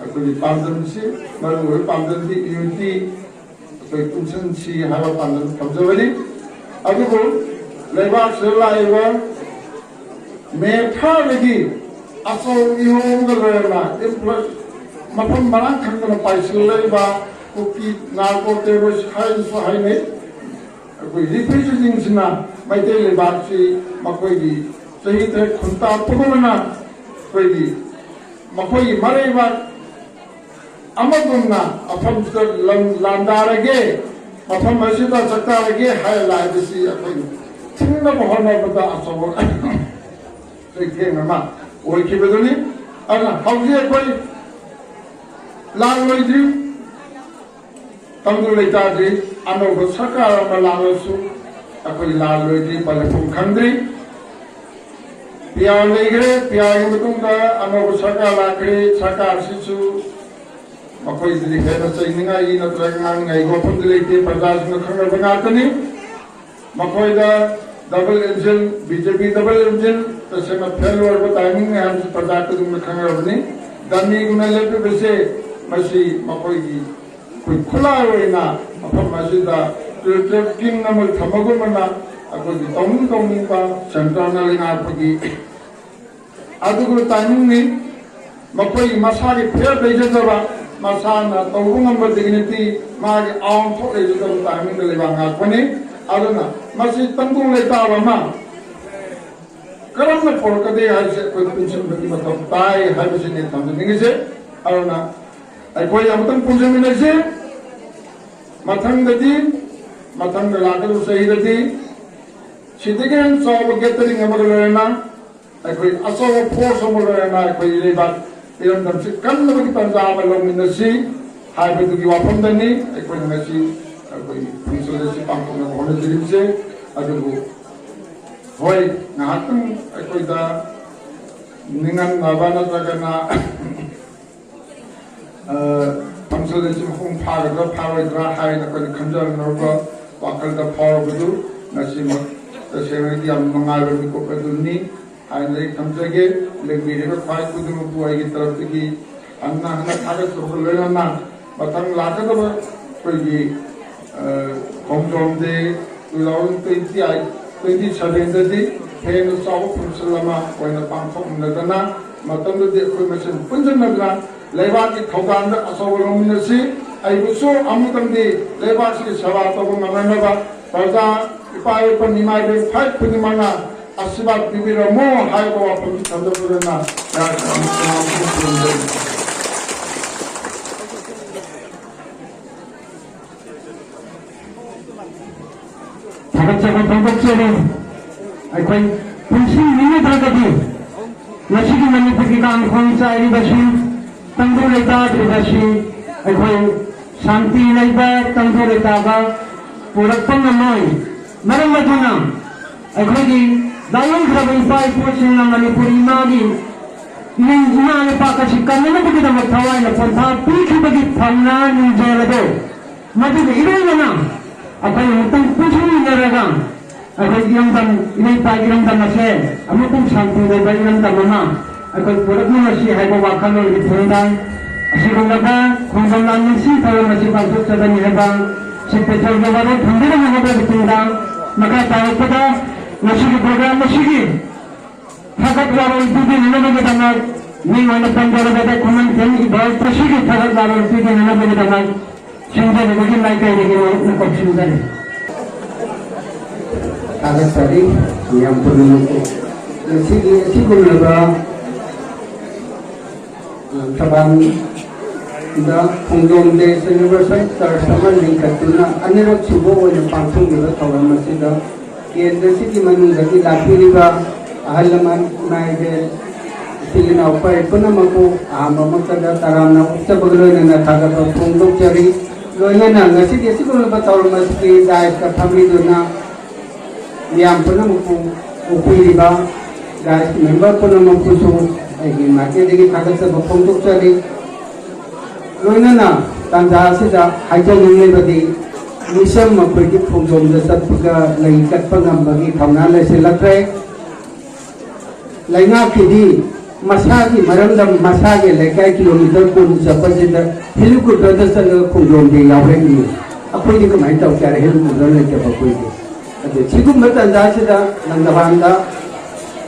ꯑꯩꯈꯣꯏꯒꯤ ꯄꯥꯟꯗꯝꯁꯤ, ꯃꯔꯨꯑꯣꯏꯕ ꯄꯥꯟꯗꯝꯗꯤ unity, ꯑꯩꯈꯣꯏ ꯄꯨꯟꯁꯤꯟꯁꯤ ꯍꯥꯏꯕ ꯄꯥꯟꯗꯝ ꯊꯝꯖꯕꯅꯤ꯫ ꯑꯗꯨꯕꯨ ꯂꯩꯕꯥꯛꯁꯤꯗ ꯂꯥꯛꯏꯕ ꯃꯦ ꯊꯥꯗꯒꯤ ꯑꯆꯧ ꯏꯍꯣꯡꯒ ꯂꯣꯏꯅꯅ influx ꯃꯐꯝ ꯃꯔꯥꯡ ꯈꯪꯗꯅ ꯄꯥꯏꯁꯤꯜꯂꯛꯏꯕ ꯀꯨꯀꯤ narco terrorist ꯍꯥꯏꯅꯁꯨ ꯍꯥꯏꯅꯩ꯫ ꯑꯩꯈꯣꯏ refugeeꯁꯤꯡꯁꯤꯅ ꯃꯩꯇꯩ ꯂꯩꯕꯥꯛꯁꯤ ꯃꯈꯣꯏꯒꯤ ꯆꯍꯤ ꯇꯔꯦꯠ ꯈꯨꯟꯇꯥꯛꯄꯒꯨꯝꯅ ꯑꯩꯈꯣꯏꯒꯤ ꯃꯈꯣꯏꯒꯤ ꯃꯔꯩꯕꯥꯛ ꯑꯃꯒꯨꯝꯅ ꯃꯐꯝꯁꯤꯗ ꯂꯝ ꯂꯥꯟꯗꯥꯔꯒꯦ, ꯃꯐꯝ ꯑꯁꯤꯗ ꯆꯠꯊꯔꯒꯦ ꯍꯥꯏꯔ ꯂꯥꯛꯏꯕꯁꯤ ꯑꯩꯈꯣꯏꯅ ꯊꯤꯡꯅꯕ ꯍꯣꯠꯅꯕꯗ ꯑꯆꯧꯕ ꯆꯩꯊꯦꯡ ꯑꯃ ꯑꯣꯏꯈꯤꯕꯗꯨꯅꯤ꯫ ꯑꯗꯨꯅ ꯍꯧꯖꯤꯛ ꯑꯩꯈꯣꯏ ꯂꯥꯟ ꯂꯣꯏꯗ꯭ꯔꯤ, ꯇꯪꯗꯨ ꯂꯩꯇꯥꯗ꯭ꯔꯤ꯫ ꯑꯅꯧꯕ ꯁꯔꯀꯥꯔ ꯑꯃ ꯂꯥꯛꯂꯁꯨ ꯑꯩꯈꯣꯏ ꯂꯥꯟ ꯂꯣꯏꯗ꯭ꯔꯤ, ꯄꯜꯂꯛꯐꯝ ꯈꯪꯗ꯭ꯔꯤ꯫ ꯄꯤ ꯑꯥꯔ ꯂꯩꯈ꯭ꯔꯦ, ꯄꯤ ꯑꯥꯔꯒꯤ ꯃꯇꯨꯡꯗ ꯑꯅꯧꯕ ꯁꯔꯀꯥꯔ ꯂꯥꯛꯈ꯭ꯔꯦ꯫ ꯁꯔꯀꯥꯔꯁꯤꯁꯨ ꯃꯈꯣꯏꯗꯗꯤ ꯍꯦꯟꯅ ꯆꯩꯅꯤꯡꯉꯥꯏꯒꯤ ꯅꯠꯇ꯭ꯔꯒ ꯉꯥꯡꯅꯤꯡꯉꯥꯏꯒꯤ ꯋꯥꯐꯝꯗꯤ ꯂꯩꯇꯦ, ꯄ꯭ꯔꯖꯥꯁꯤꯡꯅ ꯈꯪꯅꯕ ꯉꯥꯛꯇꯅꯤ꯫ ꯃꯈꯣꯏꯗ double engine, B J P double engine ꯇꯁꯦꯡꯅ fail ꯑꯣꯏꯔꯕ timing ꯅꯤ ꯍꯥꯏꯕꯁꯤ ꯄ꯭ꯔꯖꯥ ꯈꯨꯗꯤꯡꯃꯛ ꯈꯪꯅꯔꯕꯅꯤ꯫ ꯗꯝꯃꯤꯒꯨꯝꯅ ꯂꯦꯞꯄꯤꯕꯁꯦ ꯃꯁꯤ ꯃꯈꯣꯏꯒꯤ ꯑꯩꯈꯣꯏ ꯈꯨꯠꯂꯥꯏ ꯑꯣꯏꯅ ꯃꯐꯝ ꯑꯁꯤꯗ ꯇ꯭ꯔꯦꯛꯀꯤꯡ ꯑꯃ ꯊꯝꯕꯒꯨꯝꯕꯅ ꯑꯩꯈꯣꯏꯒꯤ ꯇꯧꯅꯤꯡ ꯇꯧꯅꯤꯡꯕ ꯁꯦꯟꯇꯔꯅ ꯂꯩꯉꯥꯛꯄꯒꯤ ꯑꯗꯨꯒꯨꯝꯕ ꯇꯥꯏꯃꯤꯡꯅꯤ꯫ ꯃꯈꯣꯏꯒꯤ ꯃꯁꯥꯒꯤ ꯐꯤꯔꯦꯞ ꯂꯩꯖꯗꯕ, ꯃꯁꯥꯅ ꯇꯧꯕ ꯉꯝꯕ ꯗꯤꯒꯅꯤꯇꯤ, ꯃꯥꯒꯤ ꯑꯥꯎꯟ ꯊꯣꯛ ꯂꯩꯖꯗꯕ ꯇꯥꯏꯃꯤꯡꯗ ꯂꯩꯕꯥꯛ ꯉꯥꯛꯄꯅꯤ꯫ ꯑꯗꯨꯅ ꯃꯁꯤ ꯇꯪꯗꯨ ꯂꯩꯇꯥꯕ ꯑꯃ ꯀꯔꯝꯅ ꯄꯨꯔꯛꯀꯗꯦ ꯍꯥꯏꯕꯁꯦ ꯑꯩꯈꯣꯏ ꯄꯨꯟꯁꯤꯟꯕꯒꯤ ꯃꯊꯧ ꯇꯥꯏ ꯍꯥꯏꯕꯁꯤꯅꯤ ꯊꯝꯖꯅꯤꯡꯉꯤꯁꯦ꯫ ꯑꯗꯨꯅ ꯑꯩꯈꯣꯏ ꯑꯃꯨꯛꯇꯪ ꯄꯨꯟꯁꯤꯟꯃꯤꯟꯅꯁꯤ꯫ ꯃꯊꯪꯗꯗꯤ, ꯃꯊꯪꯗ ꯂꯥꯛꯀꯗꯕ ꯆꯍꯤꯗꯗꯤ ꯁꯤꯗꯒꯤ ꯍꯦꯟꯅ ꯆꯥꯎꯕ ꯒꯦꯗꯔꯤꯡ ꯑꯃꯒ ꯂꯣꯏꯅꯅ ꯑꯩꯈꯣꯏ ꯑꯆꯧꯕ ꯐꯣꯔꯁ ꯑꯃ ꯂꯣꯏꯅꯅ ꯑꯩꯈꯣꯏ ꯂꯩꯕꯥꯛ ꯏꯔꯝꯗꯝꯁꯤ ꯀꯟꯅꯕꯒꯤ ꯇꯥꯟꯖꯥ ꯑꯃ ꯂꯧꯃꯤꯟꯅꯁꯤ ꯍꯥꯏꯕꯗꯨꯒꯤ ꯋꯥꯐꯝꯗꯅꯤ ꯑꯩꯈꯣꯏꯅ ꯉꯁꯤ ꯑꯩꯈꯣꯏ ꯐꯪꯁꯟ ꯑꯁꯤ ꯄꯥꯡꯊꯣꯛꯅꯕ ꯍꯣꯠꯅꯖꯔꯤꯕꯁꯦ꯫ ꯑꯗꯨꯕꯨ ꯍꯣꯏ, ꯉꯥꯏꯍꯥꯛꯇꯪ ꯑꯩꯈꯣꯏꯗ ꯅꯤꯡꯍꯟꯅꯕ ꯅꯠꯇ꯭ꯔꯒꯅ ꯐꯪꯁꯟ ꯑꯁꯤ ꯃꯄꯨꯡ ꯐꯥꯒꯗ꯭ꯔꯥ ꯐꯥꯔꯣꯏꯗ꯭ꯔꯥ ꯍꯥꯏꯅ ꯑꯩꯈꯣꯏꯅ ꯈꯟꯖꯅꯔꯨꯕ, ꯋꯥꯈꯜꯗ ꯐꯥꯎꯔꯕꯗꯨ ꯉꯁꯤꯃꯛ ꯇꯁꯦꯡꯅꯗꯤ ꯌꯥꯝ ꯅꯨꯡꯉꯥꯏꯕ ꯃꯤꯀꯨꯞ ꯑꯗꯨꯅꯤ ꯍꯥꯏꯅ ꯑꯩ ꯊꯝꯖꯒꯦ꯫ ꯂꯦꯡꯕꯤꯔꯤꯕ ꯈ꯭ꯋꯥꯏ ꯈꯨꯗꯤꯡꯃꯛꯄꯨ ꯑꯩꯒꯤ ꯇꯔꯞꯇꯒꯤ ꯍꯟꯅ ꯍꯟꯅ ꯊꯥꯒꯠꯆꯕꯒ ꯂꯣꯏꯅꯅ ꯃꯊꯪ ꯂꯥꯛꯀꯗꯕ ꯑꯩꯈꯣꯏꯒꯤ ꯈꯣꯡꯖꯣꯝ day two thousand twenty eight, twenty ꯁꯚꯦꯟꯗꯗꯤ ꯍꯦꯟꯅ ꯆꯥꯎꯕ ꯐꯪꯁꯟ ꯑꯃ ꯑꯣꯏꯅ ꯄꯥꯡꯊꯣꯛꯃꯤꯟꯅꯗꯅ ꯃꯇꯝꯗꯨꯗꯤ ꯑꯩꯈꯣꯏ ꯃꯁꯦꯟ ꯄꯨꯟꯁꯤꯟꯅꯗꯨꯅ ꯂꯩꯕꯥꯛꯀꯤ ꯊꯧꯗꯥꯡꯗ ꯑꯆꯧꯕ ꯂꯧꯃꯤꯟꯅꯁꯤ꯫ ꯑꯩꯕꯨꯁꯨ ꯑꯃꯨꯛꯇꯪꯗꯤ ꯂꯩꯕꯥꯛꯁꯤꯒꯤ ꯁꯦꯕꯥ ꯇꯧꯕ ꯉꯝꯅꯅꯕ ꯄ꯭ꯔꯖꯥ, ꯏꯄꯥ ꯏꯄꯨ, ꯏꯃꯥ ꯏꯕꯦꯟ ꯈ꯭ꯋꯥꯏ ꯈꯨꯗꯤꯡꯃꯛꯅ ꯑꯁꯤꯔꯕꯥꯗ ꯄꯤꯕꯤꯔꯝꯃꯣ ꯍꯥꯏꯕ ꯋꯥꯐꯝꯁꯤ ꯊꯝꯖꯗꯨꯅ ꯑꯩꯍꯥꯛꯅ ꯑꯃꯨꯛ ꯈꯨꯔꯨꯝꯖꯔꯤ꯫ ꯊꯥꯒꯠꯆꯕ ꯐꯣꯡꯗꯣꯛꯆꯔꯤ꯫ ꯑꯩꯈꯣꯏ ꯄꯨꯟꯁꯤꯟꯃꯤꯟꯅꯗ꯭ꯔꯒꯗꯤ ꯉꯁꯤꯒꯤ ꯃꯅꯤꯄꯨꯔꯒꯤ ꯀꯥꯡꯈꯣꯡ ꯆꯥꯏꯔꯤꯕꯁꯤ, ꯇꯪꯗꯨ ꯂꯩꯇꯥꯗ꯭ꯔꯤꯕꯁꯤ ꯑꯩꯈꯣꯏ ꯁꯥꯟꯇꯤ ꯂꯩꯕ ꯇꯪꯗꯨ ꯂꯩꯇꯥꯕ ꯄꯨꯔꯛꯄ ꯉꯝꯃꯣꯏ꯫ ꯃꯔꯝ ꯑꯗꯨꯅ ꯑꯩꯈꯣꯏꯒꯤ ꯂꯥꯏꯑꯣꯟꯈ꯭ꯔꯕ ꯏꯄꯥ ꯏꯄꯨꯁꯤꯡꯅ ꯃꯅꯤꯄꯨꯔꯤ ꯏꯃꯥꯒꯤ ꯏꯃꯥ ꯂꯩꯄꯥꯛ ꯑꯁꯤ ꯀꯟꯅꯅꯕꯒꯤꯗꯃꯛ ꯊꯋꯥꯏꯅ ꯄꯣꯟꯊꯥ ꯄꯤꯈꯤꯕꯒꯤ ꯐꯝꯅ ꯅꯤꯡꯖꯦꯜ ꯑꯗꯨ ꯃꯗꯨꯒ ꯏꯔꯣꯏꯅꯅ ꯑꯩꯈꯣꯏ ꯑꯃꯨꯛꯇꯪ ꯄꯨꯟꯁꯤꯟꯃꯤꯟꯅꯔꯒ ꯑꯩꯈꯣꯏ ꯏꯔꯝꯗꯝ, ꯏꯃꯥ ꯏꯄꯥ ꯏꯔꯝꯗꯝ ꯑꯁꯦ ꯑꯃꯨꯛꯇꯪ ꯁꯥꯟꯇꯤ ꯂꯩꯕ ꯏꯔꯝꯗꯝ ꯑꯃ ꯑꯩꯈꯣꯏ ꯄꯨꯔꯛꯃꯤꯟꯅꯁꯤ ꯍꯥꯏꯕ ꯋꯥꯈꯜꯂꯣꯟꯒꯤ ꯊꯣꯡꯗ ꯑꯁꯤꯒꯨꯝꯂꯕ ꯈꯣꯡꯖꯣꯝ ꯂꯥꯟꯃꯤꯁꯤ ꯊꯧꯔꯝ ꯑꯁꯤ ꯄꯥꯡꯊꯣꯛꯆꯒꯅꯤ ꯍꯥꯏꯕ ꯁꯤ ꯄꯦꯇ꯭ꯔꯣꯜꯒꯤ ꯋꯥꯔꯣꯜ ꯊꯝꯕꯤꯔꯝꯂꯕ ꯃꯇꯨꯡꯗ, ꯃꯈꯥ ꯇꯥꯔꯛꯄꯗ ꯉꯁꯤꯒꯤ ꯄ꯭ꯔꯣꯒ꯭ꯔꯥꯝ ꯑꯁꯤꯒꯤ ꯊꯥꯒꯠ ꯋꯥꯔꯣꯜ ꯄꯤꯕꯤꯅꯅꯕꯒꯤꯗꯃꯛ ꯃꯤꯡ ꯑꯣꯏꯅ ꯄꯟꯖꯔꯕꯗ ꯈꯨꯃꯟꯊꯦꯝ ꯏꯕꯣ, ꯃꯁꯤꯒꯤ ꯊꯥꯒꯠ ꯋꯥꯔꯣꯜ ꯄꯤꯕꯤꯅꯅꯕꯒꯤꯗꯃꯛ ꯁꯤꯡꯖꯃꯩꯗꯒꯤ ꯃꯥꯏꯀꯩꯗꯒꯤ ꯃꯔꯨꯞꯅ ꯀꯧꯁꯤꯟꯖꯔꯤ꯫ ꯊꯥꯒꯠꯆꯔꯤ ꯃꯤꯌꯥꯝ ꯄꯨꯝꯅꯃꯛꯄꯨ꯫ ꯉꯁꯤꯒꯤ ꯑꯁꯤꯒꯨꯝꯂꯕ ꯊꯧꯕꯥꯜꯗ ꯈꯣꯡꯖꯣꯝ ꯗꯦ ꯁꯦꯂꯦꯕ꯭ꯔꯦꯁꯟ ꯆꯔꯆ ꯑꯃ ꯂꯤꯡꯈꯠꯇꯨꯅ ꯑꯅꯤꯔꯛ ꯁꯨꯕ ꯑꯣꯏꯅ ꯄꯥꯡꯊꯣꯛꯂꯤꯕ ꯊꯧꯔꯝ ꯑꯁꯤꯗ ꯀꯦꯟꯗ꯭ꯔꯁꯤꯒꯤ ꯃꯅꯨꯡꯗꯒꯤ ꯂꯥꯛꯄꯤꯔꯤꯕ ꯑꯍꯜ ꯂꯃꯟ, ꯏꯃꯥ ꯏꯕꯦꯜ, ꯏꯆꯤꯜ ꯏꯅꯥꯎ ꯄꯨꯝꯅꯃꯛꯄꯨ ꯑꯍꯥꯟꯕꯃꯛꯇꯗ ꯇꯔꯥꯝꯅ ꯑꯣꯛꯆꯕꯒ ꯂꯣꯏꯅꯅ ꯊꯥꯒꯠꯄ ꯐꯣꯡꯗꯣꯛꯆꯔꯤ꯫ ꯂꯣꯏꯅꯅ ꯉꯁꯤꯒꯤ ꯑꯁꯤꯒꯨꯝꯂꯕ ꯊꯧꯔꯝ ꯑꯁꯤꯒꯤ ꯗꯥꯏꯁꯇ ꯐꯝꯕꯤꯗꯨꯅ ꯃꯤꯌꯥꯝ ꯄꯨꯝꯅꯃꯛꯄꯨ ꯑꯣꯛꯄꯤꯔꯤꯕ ꯗꯥꯏꯁꯀꯤ ꯃꯦꯝꯕꯔ ꯄꯨꯝꯅꯃꯛꯄꯨꯁꯨ ꯑꯩꯒꯤ ꯃꯥꯏꯀꯩꯗꯒꯤ ꯊꯥꯒꯠꯆꯕ ꯐꯣꯡꯗꯣꯛꯆꯔꯤ꯫ ꯂꯣꯏꯅꯅ ꯇꯥꯟꯖꯥ ꯑꯁꯤꯗ ꯍꯥꯏꯖꯅꯤꯡꯂꯤꯕꯗꯤ, ꯃꯤꯁꯝ ꯑꯩꯈꯣꯏꯒꯤ ꯈꯣꯡꯖꯣꯝꯗ ꯆꯠꯄꯒ ꯂꯩ ꯀꯠꯄ ꯉꯝꯕꯒꯤ ꯊꯧꯅꯥ ꯂꯩꯁꯤꯜꯂꯛꯇ꯭ꯔꯦ꯫ ꯂꯩꯉꯥꯛꯀꯤꯗꯤ ꯃꯁꯥꯒꯤ ꯃꯔꯝꯗꯝ, ꯃꯁꯥꯒꯤ ꯂꯩꯀꯥꯏ ꯀꯤꯂꯣꯃꯤꯇꯔ ꯀꯨꯟ ꯆꯠꯄꯁꯤꯗ ꯍꯦꯂꯤꯀꯣꯞꯇꯔꯗ ꯆꯠꯂꯒ ꯈꯣꯡꯖꯣꯝꯗꯦ ꯌꯥꯎꯔꯛꯏ꯫ ꯑꯩꯈꯣꯏꯗꯤ ꯀꯃꯥꯏꯅ ꯇꯧ ꯇꯥꯔꯦ, ꯍꯦꯂꯤꯀꯣꯞꯇꯔ ꯂꯩꯇꯕ ꯑꯩꯈꯣꯏꯗꯤ? ꯑꯗꯨ ꯁꯤꯒꯨꯝꯕ ꯇꯥꯟꯖꯥꯁꯤꯗ ꯂꯪꯗꯕꯥꯟꯗ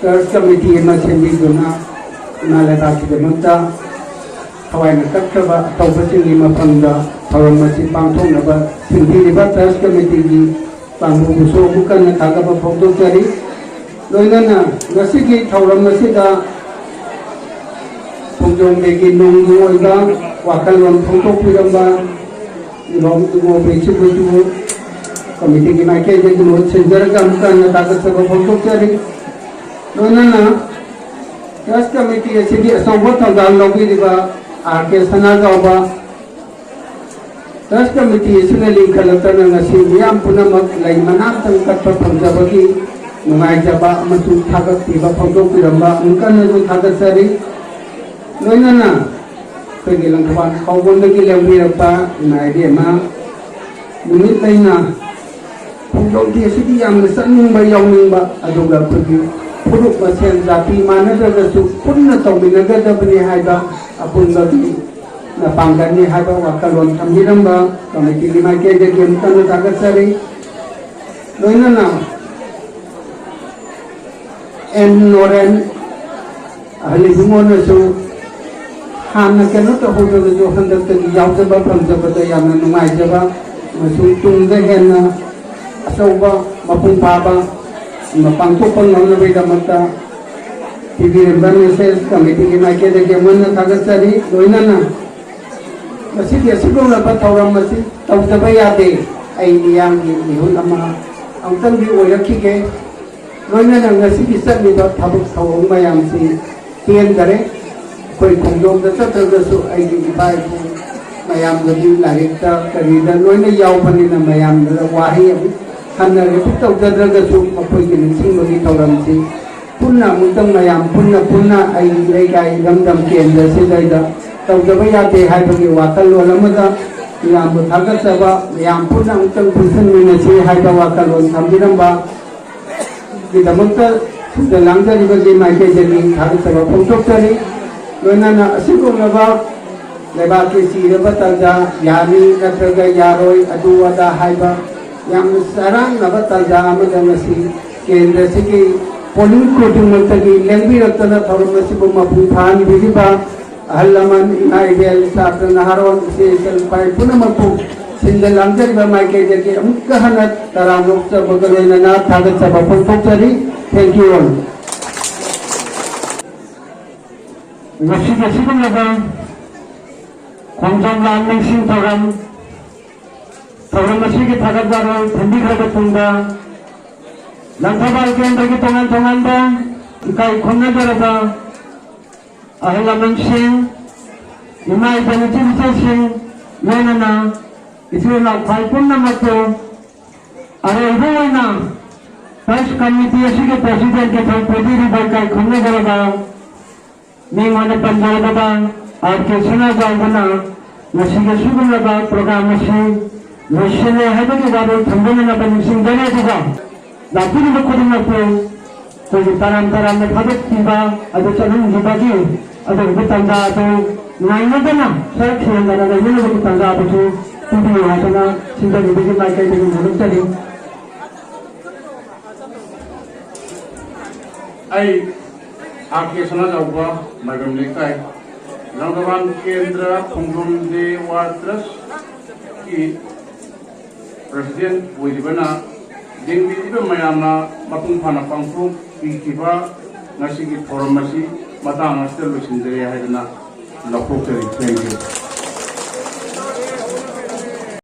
ꯆꯔꯆ ꯀꯃꯤꯇꯤ ꯑꯃ ꯁꯦꯝꯕꯤꯗꯨꯅ ꯏꯃꯥ ꯂꯩꯕꯥꯛꯀꯤꯗꯃꯛꯇ ꯊꯋꯥꯏꯅ ꯀꯠꯈ꯭ꯔꯕ ꯑꯇꯧꯕꯁꯤꯡꯒꯤ ꯃꯐꯝꯗ ꯊꯧꯔꯝ ꯑꯁꯤ ꯄꯥꯡꯊꯣꯛꯅꯕ ꯁꯤꯟꯕꯤꯔꯤꯕ ꯆꯔꯆ ꯀꯃꯤꯇꯤꯒꯤ ꯄꯥꯡꯕꯨꯕꯨꯁꯨ ꯑꯃꯨꯛ ꯍꯟꯅ ꯊꯥꯒꯠꯄ ꯐꯣꯡꯗꯣꯛꯆꯔꯤ꯫ ꯂꯣꯏꯅꯅ ꯉꯁꯤꯒꯤ ꯊꯧꯔꯝ ꯑꯁꯤꯗ ꯈꯣꯡꯖꯣꯝꯗꯒꯤ ꯅꯨꯡꯒꯤ ꯑꯣꯏꯕ ꯋꯥꯈꯜꯂꯣꯟ ꯐꯣꯡꯗꯣꯛꯄꯤꯔꯝꯕ ꯏꯕꯣꯝ ꯏꯕꯣꯕꯤ ꯁꯤꯕꯨꯁꯨ ꯀꯃꯤꯇꯤꯒꯤ ꯃꯥꯏꯀꯩꯗꯒꯤ ꯃꯍꯨꯠ ꯁꯤꯟꯖꯔꯒ ꯑꯃꯨꯛ ꯍꯟꯅ ꯊꯥꯒꯠꯆꯕ ꯐꯣꯡꯗꯣꯛꯆꯔꯤ꯫ ꯂꯣꯏꯅꯅ ꯆꯔꯆ ꯀꯃꯤꯇꯤ ꯑꯁꯤꯒꯤ ꯑꯆꯧꯕ ꯊꯧꯗꯥꯡ ꯂꯧꯕꯤꯔꯤꯕ ꯑꯥꯔ ꯀꯦ ꯁꯅꯥꯖꯥꯎꯕ, ꯆꯔꯆ ꯀꯃꯤꯇꯤ ꯑꯁꯤꯅ ꯂꯤꯡꯈꯠꯂꯛꯇꯅ ꯉꯁꯤ ꯃꯤꯌꯥꯝ ꯄꯨꯝꯅꯃꯛ ꯂꯩ ꯃꯅꯥꯛꯇꯪ ꯀꯠꯄ ꯐꯪꯖꯕꯒꯤ ꯅꯨꯡꯉꯥꯏꯖꯕ ꯑꯃꯁꯨꯡ ꯊꯥꯒꯠꯄꯤꯕ ꯐꯣꯡꯗꯣꯛꯄꯤꯔꯝꯕ ꯑꯃꯨꯛ ꯍꯟꯅꯁꯨ ꯊꯥꯒꯠꯆꯔꯤ꯫ ꯂꯣꯏꯅꯅ ꯑꯩꯈꯣꯏꯒꯤ ꯂꯪꯊꯕꯥꯜ ꯈꯥꯎꯕꯣꯟꯗꯒꯤ ꯂꯧꯕꯤꯔꯛꯄ ꯏꯃꯥ ꯏꯕꯦꯝꯃ ꯅꯨꯃꯤꯠ ꯂꯩꯅ ꯈꯣꯡꯖꯣꯝꯗꯤ ꯑꯁꯤꯗꯤ ꯌꯥꯝꯅ ꯆꯠꯅꯤꯡꯕ ꯌꯥꯎꯅꯤꯡꯕ, ꯑꯗꯨꯒ ꯑꯩꯈꯣꯏꯒꯤ ꯐꯨꯔꯨꯞ ꯃꯁꯦꯜ ꯖꯥꯇꯤ ꯃꯥꯟꯅꯗ꯭ꯔꯒꯁꯨ ꯄꯨꯟꯅ ꯇꯧꯃꯤꯟꯅꯒꯗꯕꯅꯤ ꯍꯥꯏꯕ ꯑꯄꯨꯟꯕꯒꯤ ꯄꯥꯡꯒꯜꯅꯤ ꯍꯥꯏꯕ ꯋꯥꯈꯜꯂꯣꯟ ꯊꯝꯕꯤꯔꯝꯕ ꯀꯃꯤꯇꯤꯒꯤ ꯃꯥꯏꯀꯩꯗꯒꯤ ꯑꯃꯨꯛꯇꯪ ꯊꯥꯒꯠꯆꯔꯤ꯫ ꯂꯣꯏꯅꯅ ꯑꯦꯟ ꯅꯣꯔꯦꯟ ꯑꯍꯜ ꯏꯕꯨꯡꯉꯣꯅꯁꯨ ꯍꯥꯟꯅ ꯀꯩꯅꯣ ꯇꯧꯍꯧꯗ꯭ꯔꯒꯁꯨ ꯍꯟꯗꯛꯇꯒꯤ ꯌꯥꯎꯖꯕ ꯐꯪꯖꯕꯗ ꯌꯥꯝꯅ ꯅꯨꯡꯉꯥꯏꯖꯕ ꯑꯃꯁꯨꯡ ꯇꯨꯡꯗ ꯍꯦꯟꯅ ꯑꯆꯧꯕ ꯃꯄꯨꯡ ꯐꯥꯕ ꯑꯃ ꯄꯥꯡꯊꯣꯛꯄ ꯉꯝꯅꯕꯒꯤꯗꯃꯛꯇ ꯄꯤꯕꯤꯔꯤꯕ ꯃꯦꯁꯦꯖ ꯀꯃꯤꯇꯤꯒꯤ ꯃꯥꯏꯀꯩꯗꯒꯤ ꯑꯃꯨꯛ ꯍꯟꯅ ꯊꯥꯒꯠꯆꯔꯤ꯫ ꯂꯣꯏꯅꯅ ꯃꯁꯤꯒꯤ ꯑꯁꯤꯒꯨꯝꯂꯕ ꯊꯧꯔꯝ ꯑꯁꯤ ꯇꯧꯗꯕ ꯌꯥꯗꯦ꯫ ꯑꯩ ꯃꯤꯌꯥꯝꯒꯤ ꯃꯤꯍꯨꯠ ꯑꯃ ꯑꯃꯨꯛꯇꯪꯗꯤ ꯑꯣꯏꯔꯛꯈꯤꯒꯦ꯫ ꯂꯣꯏꯅꯅ ꯉꯁꯤꯒꯤ ꯆꯠꯂꯤꯕ ꯊꯕꯛ ꯊꯧꯔꯝ ꯃꯌꯥꯝꯁꯤ ꯄꯦꯟꯗꯔꯦ꯫ ꯑꯩꯈꯣꯏ ꯈꯣꯡꯖꯣꯝꯗ ꯆꯠꯇ꯭ꯔꯒꯁꯨ ꯑꯩꯒꯤ ꯏꯄꯥ ꯏꯄꯨ ꯃꯌꯥꯝꯗꯗꯤ ꯂꯥꯏꯔꯤꯛꯇ ꯀꯔꯤꯗ ꯂꯣꯏꯅ ꯌꯥꯎꯕꯅꯤꯅ ꯃꯌꯥꯝꯗ ꯋꯥꯍꯩ ꯑꯃꯨꯛ ꯍꯟꯅ ꯔꯤꯄꯤꯠ ꯇꯧꯖꯗ꯭ꯔꯒꯁꯨ ꯃꯈꯣꯏꯒꯤ ꯅꯤꯡꯁꯤꯡꯕꯒꯤ ꯊꯧꯔꯝꯁꯤ ꯄꯨꯟꯅ ꯑꯃꯨꯛꯇꯪ ꯃꯌꯥꯝ ꯄꯨꯟꯅ ꯄꯨꯟꯅ ꯑꯩꯒꯤ ꯂꯩꯀꯥꯏ ꯏꯔꯝꯗꯝ ꯀꯦꯟꯗ꯭ꯔꯁꯤꯗꯩꯗ ꯇꯧꯗꯕ ꯌꯥꯗꯦ ꯍꯥꯏꯕꯒꯤ ꯋꯥꯈꯜꯂꯣꯟ ꯑꯃꯗ ꯃꯌꯥꯝꯕꯨ ꯊꯥꯒꯠꯆꯕ, ꯃꯌꯥꯝ ꯄꯨꯟꯅ ꯑꯃꯨꯛꯇꯪ ꯄꯨꯟꯁꯤꯟꯃꯤꯟꯅꯁꯤ ꯍꯥꯏꯕ ꯋꯥꯈꯜꯂꯣꯟ ꯊꯝꯕꯤꯔꯝꯕ ꯒꯤꯗꯃꯛꯇ ꯁꯤꯗ ꯂꯥꯡꯖꯔꯤꯕꯒꯤ ꯃꯥꯏꯀꯩꯗꯒꯤ ꯊꯥꯒꯠꯆꯕ ꯐꯣꯡꯗꯣꯛꯆꯔꯤ꯫ ꯂꯣꯏꯅꯅ ꯑꯁꯤꯒꯨꯝꯂꯕ ꯂꯩꯕꯥꯛꯀꯤ ꯆꯤꯔꯕ ꯇꯥꯟꯖꯥ, ꯌꯥꯅꯤ ꯅꯠꯇ꯭ꯔꯒ ꯌꯥꯔꯣꯏ, ꯑꯗꯨ ꯑꯗꯥ ꯍꯥꯏꯕ ꯌꯥꯝꯅ ꯆꯔꯥꯡꯅꯕ ꯇꯥꯟꯖꯥ ꯑꯃꯗ ꯉꯁꯤ ꯀꯦꯟꯗ꯭ꯔꯁꯤꯒꯤ ꯄꯣꯂꯤꯡ ꯈꯨꯗꯤꯡꯃꯛꯇꯒꯤ ꯂꯦꯡꯕꯤꯔꯛꯇꯅ ꯊꯧꯔꯝ ꯑꯁꯤꯕꯨ ꯃꯄꯨꯡ ꯐꯥꯍꯟꯕꯤꯔꯤꯕ ꯑꯍꯜ ꯂꯃꯟ, ꯏꯃꯥ ꯏꯕꯦꯜ, ꯁꯥꯇ꯭ꯔ ꯅꯍꯥꯔꯣꯜ, ꯏꯆꯦ ꯏꯆꯜ ꯏꯄꯥ ꯄꯨꯝꯅꯃꯛꯄꯨ ꯁꯤꯟꯗ ꯂꯥꯡꯖꯔꯤꯕ ꯃꯥꯏꯀꯩꯗꯒꯤ ꯑꯃꯨꯛꯀ ꯍꯟꯅ ꯇꯔꯥꯝꯅ ꯑꯣꯛꯆꯕꯒ ꯂꯣꯏꯅꯅ ꯊꯥꯒꯠꯆꯕ ꯐꯣꯡꯗꯣꯛꯆꯔꯤ꯫ Thank you all. ꯉꯁꯤꯒꯤ ꯑꯁꯤꯒꯨꯝꯂꯕ ꯈꯣꯡꯖꯣꯝ ꯂꯥꯟ ꯅꯤꯡꯁꯤꯡ ꯊꯧꯔꯝ, ꯊꯧꯔꯝ ꯑꯁꯤꯒꯤ ꯊꯥꯒꯠ ꯋꯥꯔꯣꯜ ꯊꯝꯕꯤꯈ꯭ꯔꯕ ꯇꯨꯡꯗ, ꯂꯪꯊꯕꯥꯜ ꯀꯦꯟꯗ꯭ꯔꯒꯤ ꯇꯣꯉꯥꯟ ꯇꯣꯉꯥꯟꯕ ꯏꯀꯥꯏ ꯈꯨꯝꯅꯖꯔꯕ ꯑꯍꯜ ꯂꯃꯟꯁꯤꯡ, ꯏꯃꯥ ꯏꯕꯦꯜ ꯏꯆꯤꯜ ꯏꯆꯦꯁꯤꯡ, ꯂꯣꯏꯅꯅ ꯏꯆꯤꯜ ꯏꯅꯥꯎ ꯈ꯭ꯋꯥꯏ ꯄꯨꯝꯅꯃꯛꯄꯨ ꯑꯔꯣꯏꯕ ꯑꯣꯏꯅ ꯇ꯭ꯔꯁ ꯀꯃꯤꯇꯤ ꯑꯁꯤꯒꯤ ꯄ꯭ꯔꯁꯤꯗꯦꯟꯠꯀꯤ ꯊꯧ ꯄꯨꯕꯤꯔꯤꯕ ꯏꯀꯥꯏ ꯈꯨꯝꯅꯖꯔꯕ ꯃꯤꯡ ꯑꯣꯏꯅ ꯄꯟꯖꯔꯕꯗ ꯑꯥꯔ ꯀꯦ ꯁꯅꯥꯖꯥꯎꯕꯅ ꯉꯁꯤꯒꯤ ꯑꯁꯤꯒꯨꯝꯂꯕ ꯄ꯭ꯔꯣꯒ꯭ꯔꯥꯝ ꯑꯁꯤ ꯂꯣꯏꯁꯤꯜꯂꯦ ꯍꯥꯏꯕꯒꯤ ꯋꯥꯔꯣꯜ ꯊꯝꯖꯅꯅꯕ ꯅꯤꯡꯁꯤꯡꯖꯔꯤ꯫ ꯑꯗꯨꯒ ꯂꯥꯛꯄꯤꯔꯤꯕ ꯈꯨꯗꯤꯡꯃꯛꯄꯨ ꯑꯩꯈꯣꯏꯒꯤ ꯇꯔꯥꯝ ꯇꯔꯥꯝꯅ ꯊꯥꯒꯠꯄꯤꯕ ꯑꯗꯨ ꯆꯠꯍꯟꯈꯤꯕꯒꯤ ꯑꯗꯨꯒꯨꯝꯕ ꯇꯥꯟꯖꯥ ꯑꯗꯨ ꯉꯥꯏꯅꯗꯅ ꯁꯔꯨꯛ ꯁꯦꯟꯗꯅ ꯂꯩꯅꯅꯕꯒꯤ ꯇꯥꯟꯖꯥ ꯑꯗꯨꯁꯨ ꯄꯤꯕꯤꯌꯨ ꯍꯥꯏꯗꯅ ꯁꯤꯟꯖꯔꯤꯕꯒꯤ ꯃꯥꯏꯀꯩꯗꯒꯤ ꯅꯣꯂꯨꯛꯆꯔꯤ꯫ ꯑꯩ ꯑꯥꯔ ꯀꯦ ꯁꯅꯥꯖꯥꯎꯕ, ꯃꯥꯏꯕꯝ ꯂꯩꯀꯥꯏ, ꯂꯪꯒꯕꯥꯟ ꯀꯦꯟꯗ꯭ꯔ ꯈꯣꯡꯖꯣꯝ ꯗꯦ ꯋꯥꯔ ꯇ꯭ꯔꯁꯀꯤ ꯄ꯭ꯔꯁꯤꯗꯦꯟ ꯑꯣꯏꯔꯤꯕꯅ ꯌꯦꯡꯕꯤꯔꯤꯕ ꯃꯌꯥꯝꯅ ꯃꯄꯨꯡ ꯐꯥꯅ ꯄꯥꯡꯊꯣꯛꯄꯤꯈꯤꯕ ꯉꯁꯤꯒꯤ ꯊꯧꯔꯝ ꯑꯁꯤ ꯃꯇꯥꯡ ꯑꯁꯤꯗ ꯂꯣꯏꯁꯤꯟꯖꯔꯦ ꯍꯥꯏꯗꯅ ꯂꯧꯊꯣꯛꯆꯔꯤ꯫ Thank you꯫